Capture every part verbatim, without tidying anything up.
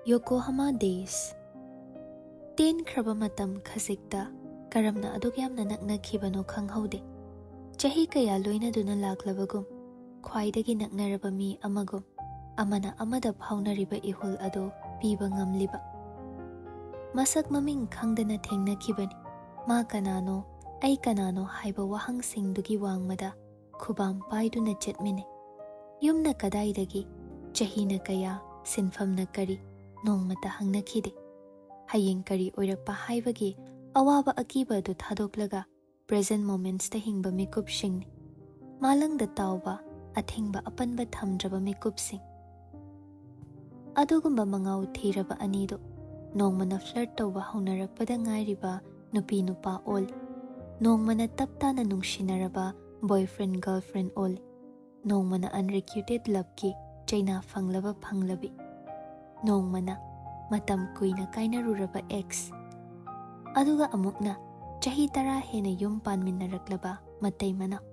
Yokohama Days. ꯇꯦꯟꯈ꯭ꯔꯕ ꯃꯇꯝ ꯈꯖꯤꯛꯇ ꯀꯔꯝꯅ ꯑꯗꯨꯛ ꯌꯥꯝꯅ ꯅꯛꯅꯈꯤꯕꯅꯣ ꯈꯪꯍꯧꯗꯦ꯫ ꯆꯍꯤ ꯀꯌꯥ ꯂꯣꯏꯅꯗꯨꯅ ꯂꯥꯛꯂꯕꯒꯨꯝ, ꯈ꯭ꯋꯥꯏꯗꯒꯤ ꯅꯛꯅꯔꯕ ꯃꯤ ꯑꯃꯒꯨꯝ, ꯑꯃꯅ ꯑꯃꯗ ꯐꯥꯎꯅꯔꯤꯕ ꯏꯍꯨꯜ ꯑꯗꯨ ꯄꯤꯕ ꯉꯝꯂꯤꯕ꯫ ꯃꯁꯛ ꯃꯃꯤꯡ ꯈꯪꯗꯅ ꯊꯦꯡꯅꯈꯤꯕꯅꯤ꯫ ꯃꯥ ꯀꯅꯥꯅꯣ, ꯑꯩ ꯀꯅꯥꯅꯣ ꯍꯥꯏꯕ ꯋꯥꯍꯪꯁꯤꯡꯗꯨꯒꯤ ꯋꯥꯡꯃꯗ ꯈꯨꯕꯥꯝ ꯄꯥꯏꯗꯨꯅ ꯆꯠꯃꯤꯟꯅꯩ꯫ ꯌꯨꯝꯅ ꯀꯗꯥꯏꯗꯒꯤ, ꯆꯍꯤꯅ ꯀꯌꯥ, ꯁꯤꯟꯐꯝꯅ ꯀꯔꯤ, ꯅꯣꯡꯃꯇ ꯍꯪꯅꯈꯤꯗꯦ꯫ ꯍꯌꯦꯡ ꯀꯔꯤ ꯑꯣꯏꯔꯛꯄ ꯍꯥꯏꯕꯒꯤ ꯑꯋꯥꯕ ꯑꯀꯤꯕ ꯑꯗꯨ ꯊꯥꯗꯣꯛꯂꯒ present momentsꯇ ꯍꯤꯡꯕ ꯃꯤꯀꯨꯞꯁꯤꯡꯅꯤ꯫ ꯃꯥꯂꯪꯗ ꯇꯥꯎꯕ, ꯑꯊꯤꯡꯕ ꯑꯄꯟꯕ ꯊꯝꯗ꯭ꯔꯕ ꯃꯤꯀꯨꯞꯁꯤꯡ꯫ ꯑꯗꯨꯒꯨꯝꯕ ꯃꯉꯥꯎ ꯊꯤꯔꯕ ꯑꯅꯤꯗꯨ ꯅꯣꯡꯃꯅ flirt ꯇꯧꯕ ꯍꯧꯅꯔꯛꯄꯗ ꯉꯥꯏꯔꯤꯕ ꯅꯨꯄꯤ ꯅꯨꯄꯥ ꯑꯣꯜꯂꯤ꯫ ꯅꯣꯡꯃꯅ ꯇꯞ ꯇꯥꯅ ꯅꯨꯡꯁꯤꯅꯔꯕ boyfriend girlfriend ꯑꯣꯜꯂꯤ꯫ ꯅꯣꯡꯃꯅ unrequited loveꯀꯤ ꯆꯩꯅꯥ ꯐꯪꯂꯕ ꯐꯪꯂꯕꯤ꯫ ꯅꯣꯡꯃꯅ ꯃꯇꯝ ꯀꯨꯏꯅ ꯀꯥꯏꯅꯔꯨꯔꯕ ex꯫ ꯑꯗꯨꯒ ꯑꯃꯨꯛꯅ ꯆꯍꯤ ꯇꯔꯥ ꯍꯦꯟꯅ ꯌꯨꯝ ꯄꯥꯟꯃꯤꯟꯅꯔꯛꯂꯕ ꯃꯇꯩ ꯃꯅꯥꯎ꯫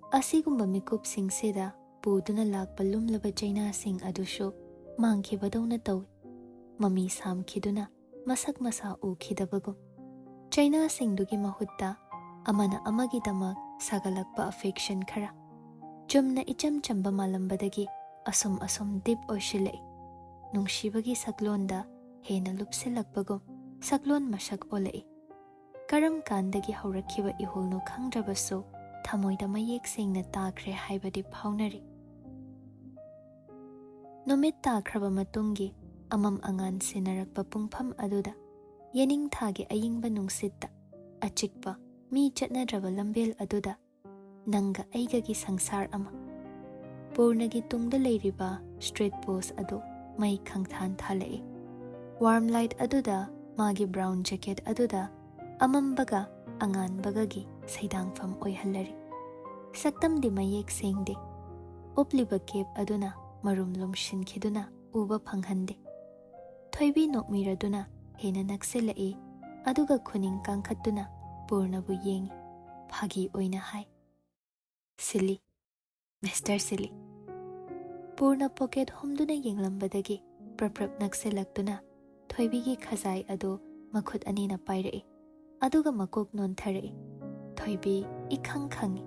ꯑꯁꯤꯒꯨꯝꯕ ꯃꯤꯀꯨꯞꯁꯤꯡꯁꯤꯗ ꯄꯨꯗꯨꯅ ꯂꯥꯛꯄ ꯂꯨꯝꯂꯕ ꯆꯩꯅꯥꯁꯤꯡ ꯑꯗꯨꯁꯨ ꯃꯥꯡꯈꯤꯕꯗꯧꯅ ꯇꯧꯏ꯫ ꯃꯃꯤ ꯁꯥꯝꯈꯤꯗꯨꯅ ꯃꯁꯛ ꯃꯁꯥ ꯎꯈꯤꯗꯕꯒꯨꯝ꯫ ꯆꯩꯅꯥꯁꯤꯡꯗꯨꯒꯤ ꯃꯍꯨꯠꯇ ꯑꯃꯅ ꯑꯃꯒꯤꯗꯃꯛ ꯁꯥꯒꯠꯂꯛꯄ affection ꯈꯔ꯫ ꯆꯨꯝꯅ ꯏꯆꯝ ꯆꯝꯕ ꯃꯥꯜꯂꯝꯕꯗꯒꯤ ꯑꯁꯨꯝ ꯑꯁꯨꯝ deep ꯑꯣꯏꯁꯤꯜꯂꯛꯏ꯫ ꯅꯨꯡꯁꯤꯕꯒꯤ ꯁꯛꯂꯣꯟꯗ ꯍꯦꯟꯅ ꯂꯨꯞꯁꯤꯜꯂꯛꯄꯒꯨꯝ ꯁꯛꯂꯣꯟ ꯃꯁꯛ ꯑꯣꯜꯂꯛꯏ꯫ ꯀꯔꯝ ꯀꯥꯟꯗꯒꯤ ꯍꯧꯔꯛꯈꯤꯕ ꯏꯍꯨꯜꯅꯣ ꯈꯪꯗ꯭ꯔꯕꯁꯨ ꯊꯃꯣꯏꯗ ꯃꯌꯦꯛ ꯁꯦꯡꯅ ꯇꯥꯈ꯭ꯔꯦ ꯍꯥꯏꯕꯗꯤ ꯐꯥꯎꯅꯔꯤ꯫ ꯅꯨꯃꯤꯠ ꯇꯥꯈ꯭ꯔꯕ ꯃꯇꯨꯡꯒꯤ ꯑꯃꯝ ꯑꯉꯥꯟ ꯁꯤꯟꯅꯔꯛꯄ ꯄꯨꯡꯐꯝ ꯑꯗꯨꯗ, ꯌꯦꯅꯤꯡꯊꯥꯒꯤ ꯑꯏꯪꯕ ꯅꯨꯡꯁꯤꯠꯇ ꯑꯆꯤꯛꯄ, ꯃꯤ ꯆꯠꯅꯗ꯭ꯔꯕ ꯂꯝꯕꯦꯜ ꯑꯗꯨꯗ, ꯅꯪꯒ ꯑꯩꯒꯒꯤ ꯁꯪꯁꯥꯔ ꯑꯃ꯫ ꯄꯨꯔꯅꯒꯤ ꯇꯨꯡꯗ ꯂꯩꯔꯤꯕ street post ꯑꯗꯨ ꯃꯩ ꯈꯪꯊꯥꯟ ꯊꯥꯜꯂꯛꯏ꯫ Warm light ꯑꯗꯨꯗ ꯃꯥꯒꯤ brown jacket ꯑꯗꯨꯗ ꯑꯃꯝꯕꯒ ꯑꯉꯥꯟꯕꯒꯒꯤ ꯁꯩꯗꯥꯡꯐꯝ ꯑꯣꯏꯍꯜꯂꯔꯤ꯫ ꯁꯛꯇꯝꯗꯤ ꯃꯌꯦꯛ ꯁꯦꯡꯗꯦ꯫ ꯎꯞꯂꯤꯕ cap ꯑꯗꯨꯅ ꯃꯔꯨꯝ ꯂꯨꯝꯁꯤꯟꯈꯤꯗꯨꯅ ꯎꯕ ꯐꯪꯍꯟꯗꯦ꯫ ꯊꯣꯏꯕꯤ ꯅꯣꯛꯃꯤꯔꯗꯨꯅ ꯍꯦꯟꯅ ꯅꯛꯁꯤꯜꯂꯛꯏ, ꯑꯗꯨꯒ ꯈꯨꯅꯤꯡ ꯀꯥꯡꯈꯠꯇꯨꯅ ꯄꯨꯔꯅꯕꯨ ꯌꯦꯡꯏ꯫ ꯐꯥꯒꯤ ꯑꯣꯏꯅ ꯍꯥꯏ, "Silly, Mister Silly." Purna pocket ꯍꯨꯝꯗꯨꯅ ꯌꯦꯡꯂꯝꯕꯗꯒꯤ ꯄ꯭ꯔꯞ ꯄ꯭ꯔꯞ ꯅꯛꯁꯤꯜꯂꯛꯇꯨꯅ ꯊꯣꯏꯕꯤꯒꯤ ꯈꯖꯥꯏ ꯑꯗꯨ ꯃꯈꯨꯠ ꯑꯅꯤꯅ ꯄꯥꯏꯔꯛꯏ꯫ ꯑꯗꯨꯒ ꯃꯀꯣꯛ ꯅꯣꯟꯊꯔꯛꯏ꯫ ꯊꯣꯏꯕꯤ ꯏꯈꯪ ꯈꯪꯏ꯫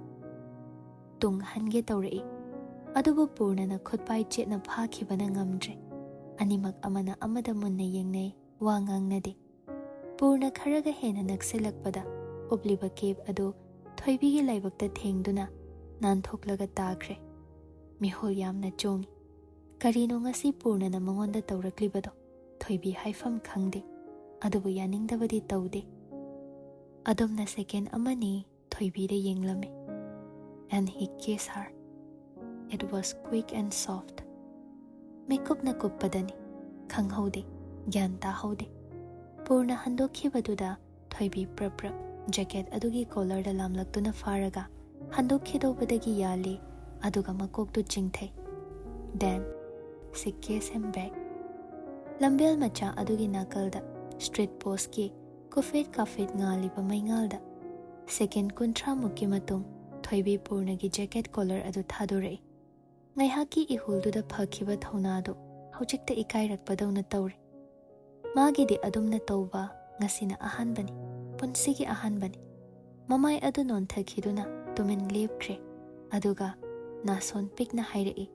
ꯇꯨꯡ ꯍꯟꯒꯦ ꯇꯧꯔꯛꯏ꯫ ꯑꯗꯨꯕꯨ ꯄꯨꯔꯅꯅ ꯈꯨꯠꯄꯥꯏ ꯆꯦꯠꯅ ꯐꯥꯈꯤꯕꯅ ꯉꯝꯗ꯭ꯔꯦ꯫ ꯑꯅꯤꯃꯛ ꯑꯃꯅ ꯑꯃꯗ ꯃꯨꯟꯅ ꯌꯦꯡꯅꯩ, ꯋꯥ ꯉꯥꯡꯅꯗꯦ꯫ ꯄꯨꯔꯅ ꯈꯔꯒ ꯍꯦꯟꯅ ꯅꯛꯁꯤꯜꯂꯛꯄꯗ ꯎꯞꯂꯤꯕ ꯀꯦꯞ ꯑꯗꯨ ꯊꯣꯏꯕꯤꯒꯤ ꯂꯥꯏꯕꯛꯇ ꯊꯦꯡꯗꯨꯅ ꯅꯥꯟꯊꯣꯛꯂꯒ ꯇꯥꯈ꯭ꯔꯦ꯫ ꯃꯤꯍꯨꯜ ꯌꯥꯝꯅ ꯆꯣꯡꯏ꯫ ꯀꯔꯤꯅꯣ ꯉꯁꯤ ꯄꯨꯔꯅꯅ ꯃꯉꯣꯟꯗ ꯇꯧꯔꯛꯂꯤꯕꯗꯣ? ꯊꯣꯏꯕꯤ ꯍꯥꯏꯐꯝ ꯈꯪꯗꯦ꯫ ꯑꯗꯨꯕꯨ ꯌꯥꯅꯤꯡꯗꯕꯗꯤ ꯇꯧꯗꯦ꯫ ꯑꯗꯨꯝꯅ ꯁꯦꯀꯦꯟ ꯑꯃꯅꯤ ꯊꯣꯏꯕꯤꯗ ꯌꯦꯡꯂꯝꯃꯤ꯫ And he kissed her. It was quick and soft. ꯃꯤꯀꯨꯞꯅ ꯀꯨꯞꯄꯗꯅꯤ꯫ ꯈꯪꯍꯧꯗꯦ, ꯒ꯭ꯌꯥꯟ ꯇꯥꯍꯧꯗꯦ꯫ ꯄꯨꯔꯅ ꯍꯟꯗꯣꯛꯈꯤꯕꯗꯨꯗ ꯊꯣꯏꯕꯤ ꯄ꯭ꯔꯞ ꯄ꯭ꯔꯞ ꯖꯦꯀꯦꯠ ꯑꯗꯨꯒꯤ ꯀꯣꯂꯔꯗ ꯂꯥꯝꯂꯛꯇꯨꯅ ꯐꯥꯔꯒ ꯍꯟꯗꯣꯛꯈꯤꯗꯧꯕꯗꯒꯤ ꯌꯥꯜꯂꯤ, ꯑꯗꯨꯒ ꯃꯀꯣꯛꯇꯨ ꯆꯤꯡꯊꯩ꯫ Then she kissed him back. ꯂꯝꯕꯦꯜ ꯃꯆꯥ ꯑꯗꯨꯒꯤ ꯅꯥꯀꯜꯗ ꯁ꯭ꯇ꯭ꯔꯤꯠ ꯄꯣꯁꯀꯤ ꯀꯨꯐꯦꯠ ꯀꯥꯐꯦꯠ ꯉꯥꯜꯂꯤꯕ ꯃꯩꯉꯥꯜꯗ ꯁꯦꯀꯦꯟ ꯀꯨꯟꯊ꯭ꯔꯥ ꯃꯨꯛꯀꯤ ꯃꯇꯨꯡ ꯊꯣꯏꯕꯤ ꯄꯨꯔꯅꯒꯤ ꯖꯦꯀꯦꯠ ꯀꯣꯂꯔ ꯑꯗꯨ ꯊꯥꯗꯣꯔꯛꯏ꯫ ꯉꯥꯏꯍꯥꯛꯀꯤ ꯏꯍꯨꯜꯗꯨꯗ ꯐꯈꯤꯕ ꯊꯧꯅꯥꯗꯨ ꯍꯧꯖꯤꯛꯇ ꯏꯀꯥꯏꯔꯛꯄꯗꯧꯅ ꯇꯧꯔꯦ꯫ ꯃꯥꯒꯤꯗꯤ ꯑꯗꯨꯝꯅ ꯇꯧꯕ ꯉꯁꯤꯅ ꯑꯍꯥꯟꯕꯅꯤ꯫ ꯄꯨꯟꯁꯤꯒꯤ ꯑꯍꯥꯟꯕꯅꯤ꯫ ꯃꯃꯥꯏ ꯑꯗꯨ ꯅꯣꯟꯊꯈꯤꯗꯨꯅ ꯇꯨꯃꯤꯟ ꯂꯦꯞꯈ꯭ꯔꯦ꯫ ꯑꯗꯨꯒ ꯅꯥꯁꯣꯟ ꯄꯤꯛꯅ ꯍꯥꯏꯔꯛꯏ,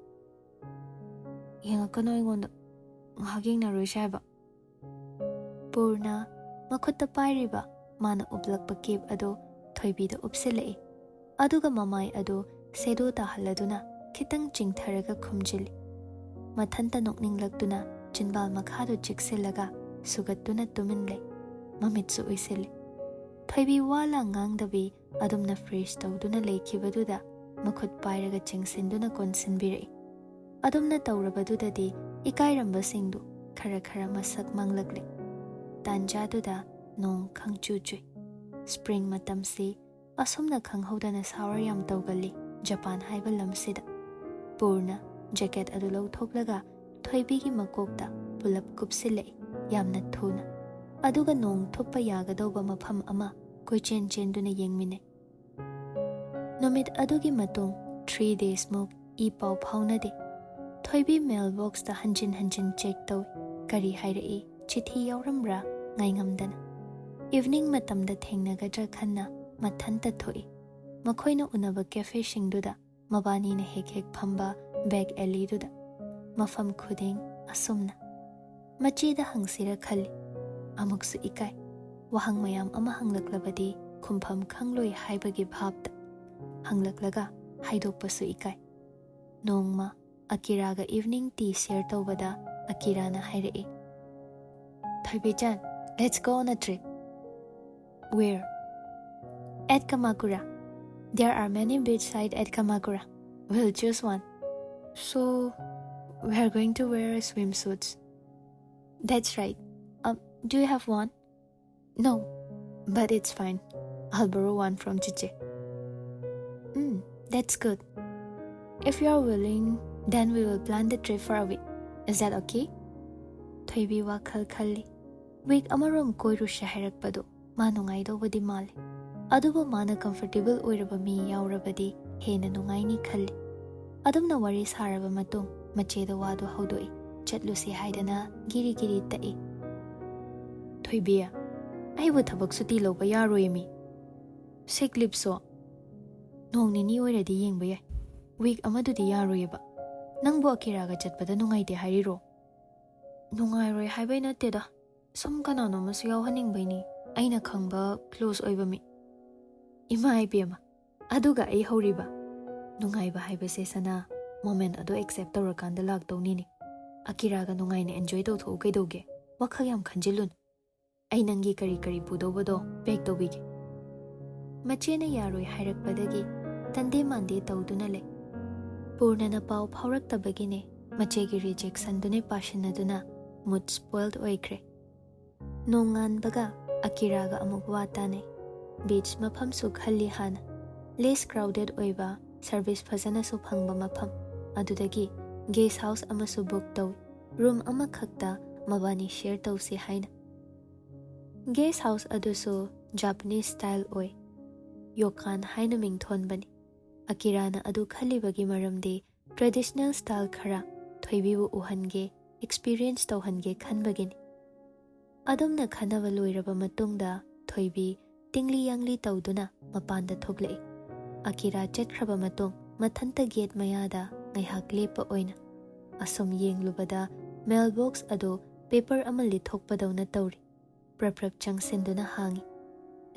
"ꯌꯦꯡꯉꯛꯀꯅꯨ ꯑꯩꯉꯣꯟꯗ꯫ ꯉꯥꯏꯍꯥꯛ ꯌꯦꯡꯅꯔꯣꯏꯁꯦ ꯍꯥꯏꯕ?" ꯄꯨꯔꯅ ꯃꯈꯨꯠꯇ ꯄꯥꯏꯔꯤꯕ ꯃꯥꯅ ꯎꯞꯂꯛꯄ ꯀꯦꯞ ꯑꯗꯨ ꯊꯣꯏꯕꯤꯗ ꯎꯞꯁꯤꯜꯂꯛꯏ꯫ ꯑꯗꯨꯒ ꯃꯃꯥꯏ ꯑꯗꯨ ꯁꯦꯗꯣ ꯇꯥꯍꯜꯂꯗꯨꯅ ꯈꯤꯇꯪ ꯆꯤꯡꯊꯔꯒ ꯈꯨꯝꯖꯤꯜꯂꯤ꯫ ꯃꯊꯟꯇ ꯅꯣꯛꯅꯤꯡꯂꯛꯇꯨꯅ ꯆꯤꯟꯕꯥꯜ ꯃꯈꯥꯗꯨ ꯆꯤꯛꯁꯤꯜꯂꯒ ꯁꯨꯒꯠꯇꯨꯅ ꯇꯨꯃꯤꯟ ꯂꯩ꯫ ꯃꯃꯤꯠꯁꯨ ꯎꯏꯁꯤꯜꯂꯤ꯫ ꯊꯣꯏꯕꯤ ꯋꯥ ꯂꯥꯡ ꯉꯥꯡꯗꯕꯤ ꯑꯗꯨꯝꯅ ꯐ꯭ꯔꯤꯖ ꯇꯧꯗꯨꯅ ꯂꯩꯈꯤꯕꯗꯨꯗ ꯃꯈꯨꯠ ꯄꯥꯏꯔꯒ ꯆꯤꯡꯁꯤꯟꯗꯨꯅ ꯀꯣꯟꯁꯤꯟꯕꯤꯔꯛꯏ꯫ ꯑꯗꯨꯝꯅ ꯇꯧꯔꯕꯗꯨꯗꯗꯤ ꯏꯀꯥꯏꯔꯝꯕꯁꯤꯡꯗꯨ ꯈꯔ ꯈꯔ ꯃꯁꯛ ꯃꯪꯂꯛꯂꯦ꯫ ꯇꯥꯟꯖꯥꯗꯨꯗ ꯅꯣꯡ ꯈꯪꯆꯨ ꯆꯨꯏ꯫ ꯁ꯭ꯄ꯭ꯔꯤꯡ ꯃꯇꯝꯁꯤ ꯑꯁꯨꯝꯅ ꯈꯪꯍꯧꯗꯅ ꯁꯥꯋꯔ ꯌꯥꯝ ꯇꯧꯒꯜꯂꯤ ꯖꯄꯥꯟ ꯍꯥꯏꯕ ꯂꯝꯁꯤꯗ꯫ ꯄꯨꯔꯅ ꯖꯦꯀꯦꯠ ꯑꯗꯨ ꯂꯧꯊꯣꯛꯂꯒ ꯊꯣꯏꯕꯤꯒꯤ ꯃꯀꯣꯛꯇ ꯄꯨꯂꯞ ꯀꯨꯞꯁꯤꯜꯂꯛꯏ, ꯌꯥꯝꯅ ꯊꯨꯅ꯫ ꯑꯗꯨꯒ ꯅꯣꯡ ꯊꯨꯞꯄ ꯌꯥꯒꯗꯧꯕ ꯃꯐꯝ ꯑꯃ ꯀꯣꯏꯆꯦꯟ ꯆꯦꯟꯗꯨꯅ ꯌꯦꯡꯃꯤꯟꯅꯩ꯫ ꯅꯨꯃꯤꯠ ꯑꯗꯨꯒꯤ ꯃꯇꯨꯡ ꯊ꯭ꯔꯤ ꯗꯦꯖꯃꯨꯛ ꯏ ꯄꯥꯎ ꯐꯥꯎꯅꯗꯦ꯫ ꯊꯣꯏꯕꯤ ꯃꯦꯜ ꯕꯣꯛꯁꯇ ꯍꯟꯖꯤꯟ ꯍꯟꯖꯤꯟ ꯆꯦꯛ ꯇꯧꯏ꯫ ꯀꯔꯤ ꯍꯥꯏꯔꯛꯏ? ꯆꯤꯊꯤ ꯌꯥꯎꯔꯝꯕ꯭ꯔꯥ? ꯉꯥꯏꯉꯝꯗꯅ꯫ ꯏꯚꯅꯤꯡ ꯃꯇꯝꯗ ꯊꯦꯡꯅꯒꯗ꯭ꯔꯥ ꯈꯟꯅ ꯃꯊꯟꯇ ꯊꯣꯛꯏ꯫ ꯃꯈꯣꯏꯅ ꯎꯅꯕ ꯀꯦꯐꯦꯁꯤꯡꯗꯨꯗ, ꯃꯕꯥꯅꯤꯅ ꯍꯦꯛ ꯍꯦꯛ ꯐꯝꯕ ꯕꯦꯛ ꯑꯦꯂꯤꯗꯨꯗ, ꯃꯐꯝ ꯈꯨꯗꯤꯡ ꯑꯁꯨꯝꯅ꯫ ꯃꯆꯦꯗ ꯍꯪꯁꯤꯔ ꯈꯜꯂꯤ꯫ ꯑꯃꯨꯛꯁꯨ ꯏꯀꯥꯏ꯫ ꯋꯥꯍꯪ ꯃꯌꯥꯝ ꯑꯃ ꯍꯪꯂꯛꯂꯕꯗꯤ ꯈꯨꯝꯐꯝ ꯈꯪꯂꯣꯏ ꯍꯥꯏꯕꯒꯤ ꯚꯥꯞꯇ꯫ ꯍꯪꯂꯛꯂꯒ ꯍꯥꯏꯗꯣꯛꯄꯁꯨ ꯏꯀꯥꯏ꯫ ꯅꯣꯡꯃ ꯑꯀꯤꯔꯥꯒ ꯏꯚꯅꯤꯡ ꯇꯤ ꯁꯦꯌꯔ ꯇꯧꯕꯗ ꯑꯀꯤꯔꯥꯅ ꯍꯥꯏꯔꯛꯏ, "ꯊꯣꯏꯕꯤꯆꯥꯟ, let's go on a trip." "Where?" "At Kamakura. There are many beachside at Kamakura. We'll choose one." "So, we are going to wear swimsuits." "That's right. Um, do you have one?" "No, but it's fine. I'll borrow one from Chiche." "Hmm, that's good. If you are willing, then we will plan the trip for a week. Is that okay?" ꯊꯣꯏꯕꯤ ꯋꯥꯈꯜ ꯈꯜꯂꯤ꯫ Week ꯑꯃꯔꯣꯝ ꯀꯣꯏꯔꯨꯁꯦ ꯍꯥꯏꯔꯛꯄꯗꯣ ꯃꯥ ꯅꯨꯡꯉꯥꯏꯗꯧꯕꯗꯤ ꯃꯥꯜꯂꯤ꯫ ꯑꯗꯨꯕꯨ ꯃꯥꯅ ꯀꯝꯐꯔꯇꯦꯕꯜ ꯑꯣꯏꯔꯕ ꯃꯤ ꯌꯥꯎꯔꯕꯗꯤ ꯍꯦꯟꯅ ꯅꯨꯡꯉꯥꯏꯅꯤ ꯈꯜꯂꯤ꯫ ꯑꯗꯨꯝꯅ ꯋꯥꯔꯤ ꯁꯥꯔꯕ ꯃꯇꯨꯡ ꯃꯆꯦꯗ ꯋꯥꯗꯨ ꯍꯧꯗꯣꯛꯏ꯫ ꯆꯠꯂꯨꯁꯤ ꯍꯥꯏꯗꯅ ꯒꯤꯔꯤ ꯒꯤꯔꯤ ꯇꯛꯏ꯫ "ꯊꯣꯏꯕꯤ, ꯑꯩꯕꯨ ꯊꯕꯛ ꯁꯨꯇꯤ ꯂꯧꯕ ꯌꯥꯔꯣꯏꯃꯤ꯫ ꯁꯤꯛ ꯂꯤꯞꯁꯨ ꯅꯣꯡ ꯅꯤꯅꯤ ꯑꯣꯏꯔꯗꯤ ꯌꯦꯡꯕ ꯌꯥꯏ꯫ ꯋꯤꯛ ꯑꯃꯗꯨꯗꯤ ꯌꯥꯔꯣꯏꯌꯦꯕ꯫ ꯅꯪꯕꯨ ꯑꯀꯤꯔꯥꯒ ꯆꯠꯄꯗ ꯅꯨꯡꯉꯥꯏꯇꯦ ꯍꯥꯏꯔꯤꯔꯣ?" "ꯅꯨꯡꯉꯥꯏꯔꯣꯏ ꯍꯥꯏꯕꯩ ꯅꯠꯇꯦꯗ, ꯁꯨꯝ ꯀꯅꯥꯅꯣ ꯑꯃꯁꯨ ꯌꯥꯎꯍꯟꯅꯤꯡꯕꯩꯅꯤ, ꯑꯩꯅ ꯈꯪꯕ ꯀ꯭ꯂꯣꯁ ꯑꯣꯏꯕ ꯃꯤ꯫" ꯏꯃꯥ ꯏꯕꯦꯝꯃ, ꯑꯗꯨꯒ ꯑꯩ ꯍꯧꯔꯤꯕ? ꯅꯨꯡꯉꯥꯏꯕ ꯍꯥꯏꯕꯁꯦ ꯁꯅꯥ, ꯃꯣꯃꯦꯟ ꯑꯗꯣ ꯑꯦꯛꯁꯦꯞ ꯇꯧꯔꯀꯥꯟꯗ ꯂꯥꯛꯇꯧꯅꯤꯅꯦ꯫ ꯑꯀꯤꯔꯥꯒ ꯅꯨꯡꯉꯥꯏꯅ ꯑꯦꯟꯖꯣꯏ ꯇꯧꯊꯣꯛꯎ ꯀꯩꯗꯧꯒꯦ? ꯋꯥꯈꯜ ꯌꯥꯝ ꯈꯟꯖꯤꯜꯂꯨꯅꯨ꯫ ꯑꯩ ꯅꯪꯒꯤ ꯀꯔꯤ ꯀꯔꯤ ꯄꯨꯗꯧꯕꯗꯣ ꯄꯦꯛ ꯇꯧꯕꯤꯒꯦ꯫ ꯃꯆꯦꯅ ꯌꯥꯔꯣꯏ ꯍꯥꯏꯔꯛꯄꯗꯒꯤ ꯇꯟꯗꯦ ꯃꯥꯟꯗꯦ ꯇꯧꯗꯨꯅ ꯂꯩ꯫ ꯄꯨꯔꯅꯅ ꯄꯥꯎ ꯐꯥꯎꯔꯛꯇꯕꯒꯤꯅꯦ ꯃꯆꯦꯒꯤ ꯔꯤꯖꯦꯛꯁꯟꯗꯨꯅꯦ ꯄꯥꯁꯤꯟꯅꯗꯨꯅ ꯃꯨꯗ ꯁ꯭ꯄꯣꯏꯜ ꯑꯣꯏꯈ꯭ꯔꯦ꯫ ꯅꯣꯡꯉꯥꯟꯕꯒ ꯑꯀꯤꯔꯥꯒ ꯑꯃꯨꯛ ꯋꯥ ꯇꯥꯅꯩ꯫ ꯕꯤꯆ ꯃꯐꯝꯁꯨ ꯈꯜꯂꯤ ꯍꯥꯟꯅ꯫ ꯂꯦꯁ ꯀ꯭ꯔꯥꯎꯗꯦꯗ ꯑꯣꯏꯕ, ꯁꯔꯚꯤꯁ ꯐꯖꯅꯁꯨ ꯐꯪꯕ ꯃꯐꯝ꯫ ꯑꯗꯨꯗꯒꯤ ꯒꯦꯁ ꯍꯥꯎꯁ ꯑꯃꯁꯨ ꯕꯨꯛ ꯇꯧꯏ꯫ ꯔꯨꯝ ꯑꯃꯈꯛꯇ ꯃꯕꯥꯅꯤ ꯁꯦꯌꯔ ꯇꯧꯁꯤ ꯍꯥꯏꯅ꯫ ꯒꯦꯁ ꯍꯥꯎꯁ ꯑꯗꯨꯁꯨ ꯖꯥꯄꯅꯤꯁ ꯁ꯭ꯇꯥꯏꯜ ꯑꯣꯏ꯫ ꯌꯣꯀꯥꯟ ꯍꯥꯏꯅ ꯃꯤꯡ ꯊꯣꯟꯕꯅꯤ꯫ ꯑꯀꯤꯔꯥꯅ ꯑꯗꯨ ꯈꯜꯂꯤꯕꯒꯤ ꯃꯔꯝꯗꯤ ꯇ꯭ꯔꯦꯗꯤꯁꯅꯦꯜ ꯁ꯭ꯇꯥꯏꯜ ꯈꯔ ꯊꯣꯏꯕꯤꯕꯨ ꯎꯍꯟꯒꯦ, experience ꯇꯧꯍꯟꯒꯦ ꯈꯟꯕꯒꯤꯅꯤ꯫ ꯑꯗꯨꯝꯅ ꯈꯟꯅꯕ ꯂꯣꯏꯔꯕ ꯃꯇꯨꯡꯗ ꯊꯣꯏꯕꯤ ꯇꯤꯡꯂꯤ ꯌꯥꯡꯂꯤ ꯇꯧꯗꯨꯅ ꯃꯄꯥꯟꯗ ꯊꯣꯛꯂꯛꯏ꯫ ꯑꯀꯤꯔꯥ ꯆꯠꯈ꯭ꯔꯕ ꯃꯇꯨꯡ ꯃꯊꯟꯇ gate ꯃꯌꯥꯗ ꯉꯥꯏꯍꯥꯛ ꯂꯦꯞꯄ ꯑꯣꯏꯅ ꯑꯁꯨꯝ ꯌꯦꯡꯂꯨꯕꯗ mail box ꯑꯗꯨ paper ꯑꯃ ꯂꯤꯊꯣꯛꯄꯗꯧꯅ ꯇꯧꯔꯤ꯫ ꯄ꯭ꯔꯞ ꯄ꯭ꯔꯞ ꯆꯪꯁꯤꯟꯗꯨꯅ ꯍꯥꯡꯉꯤ꯫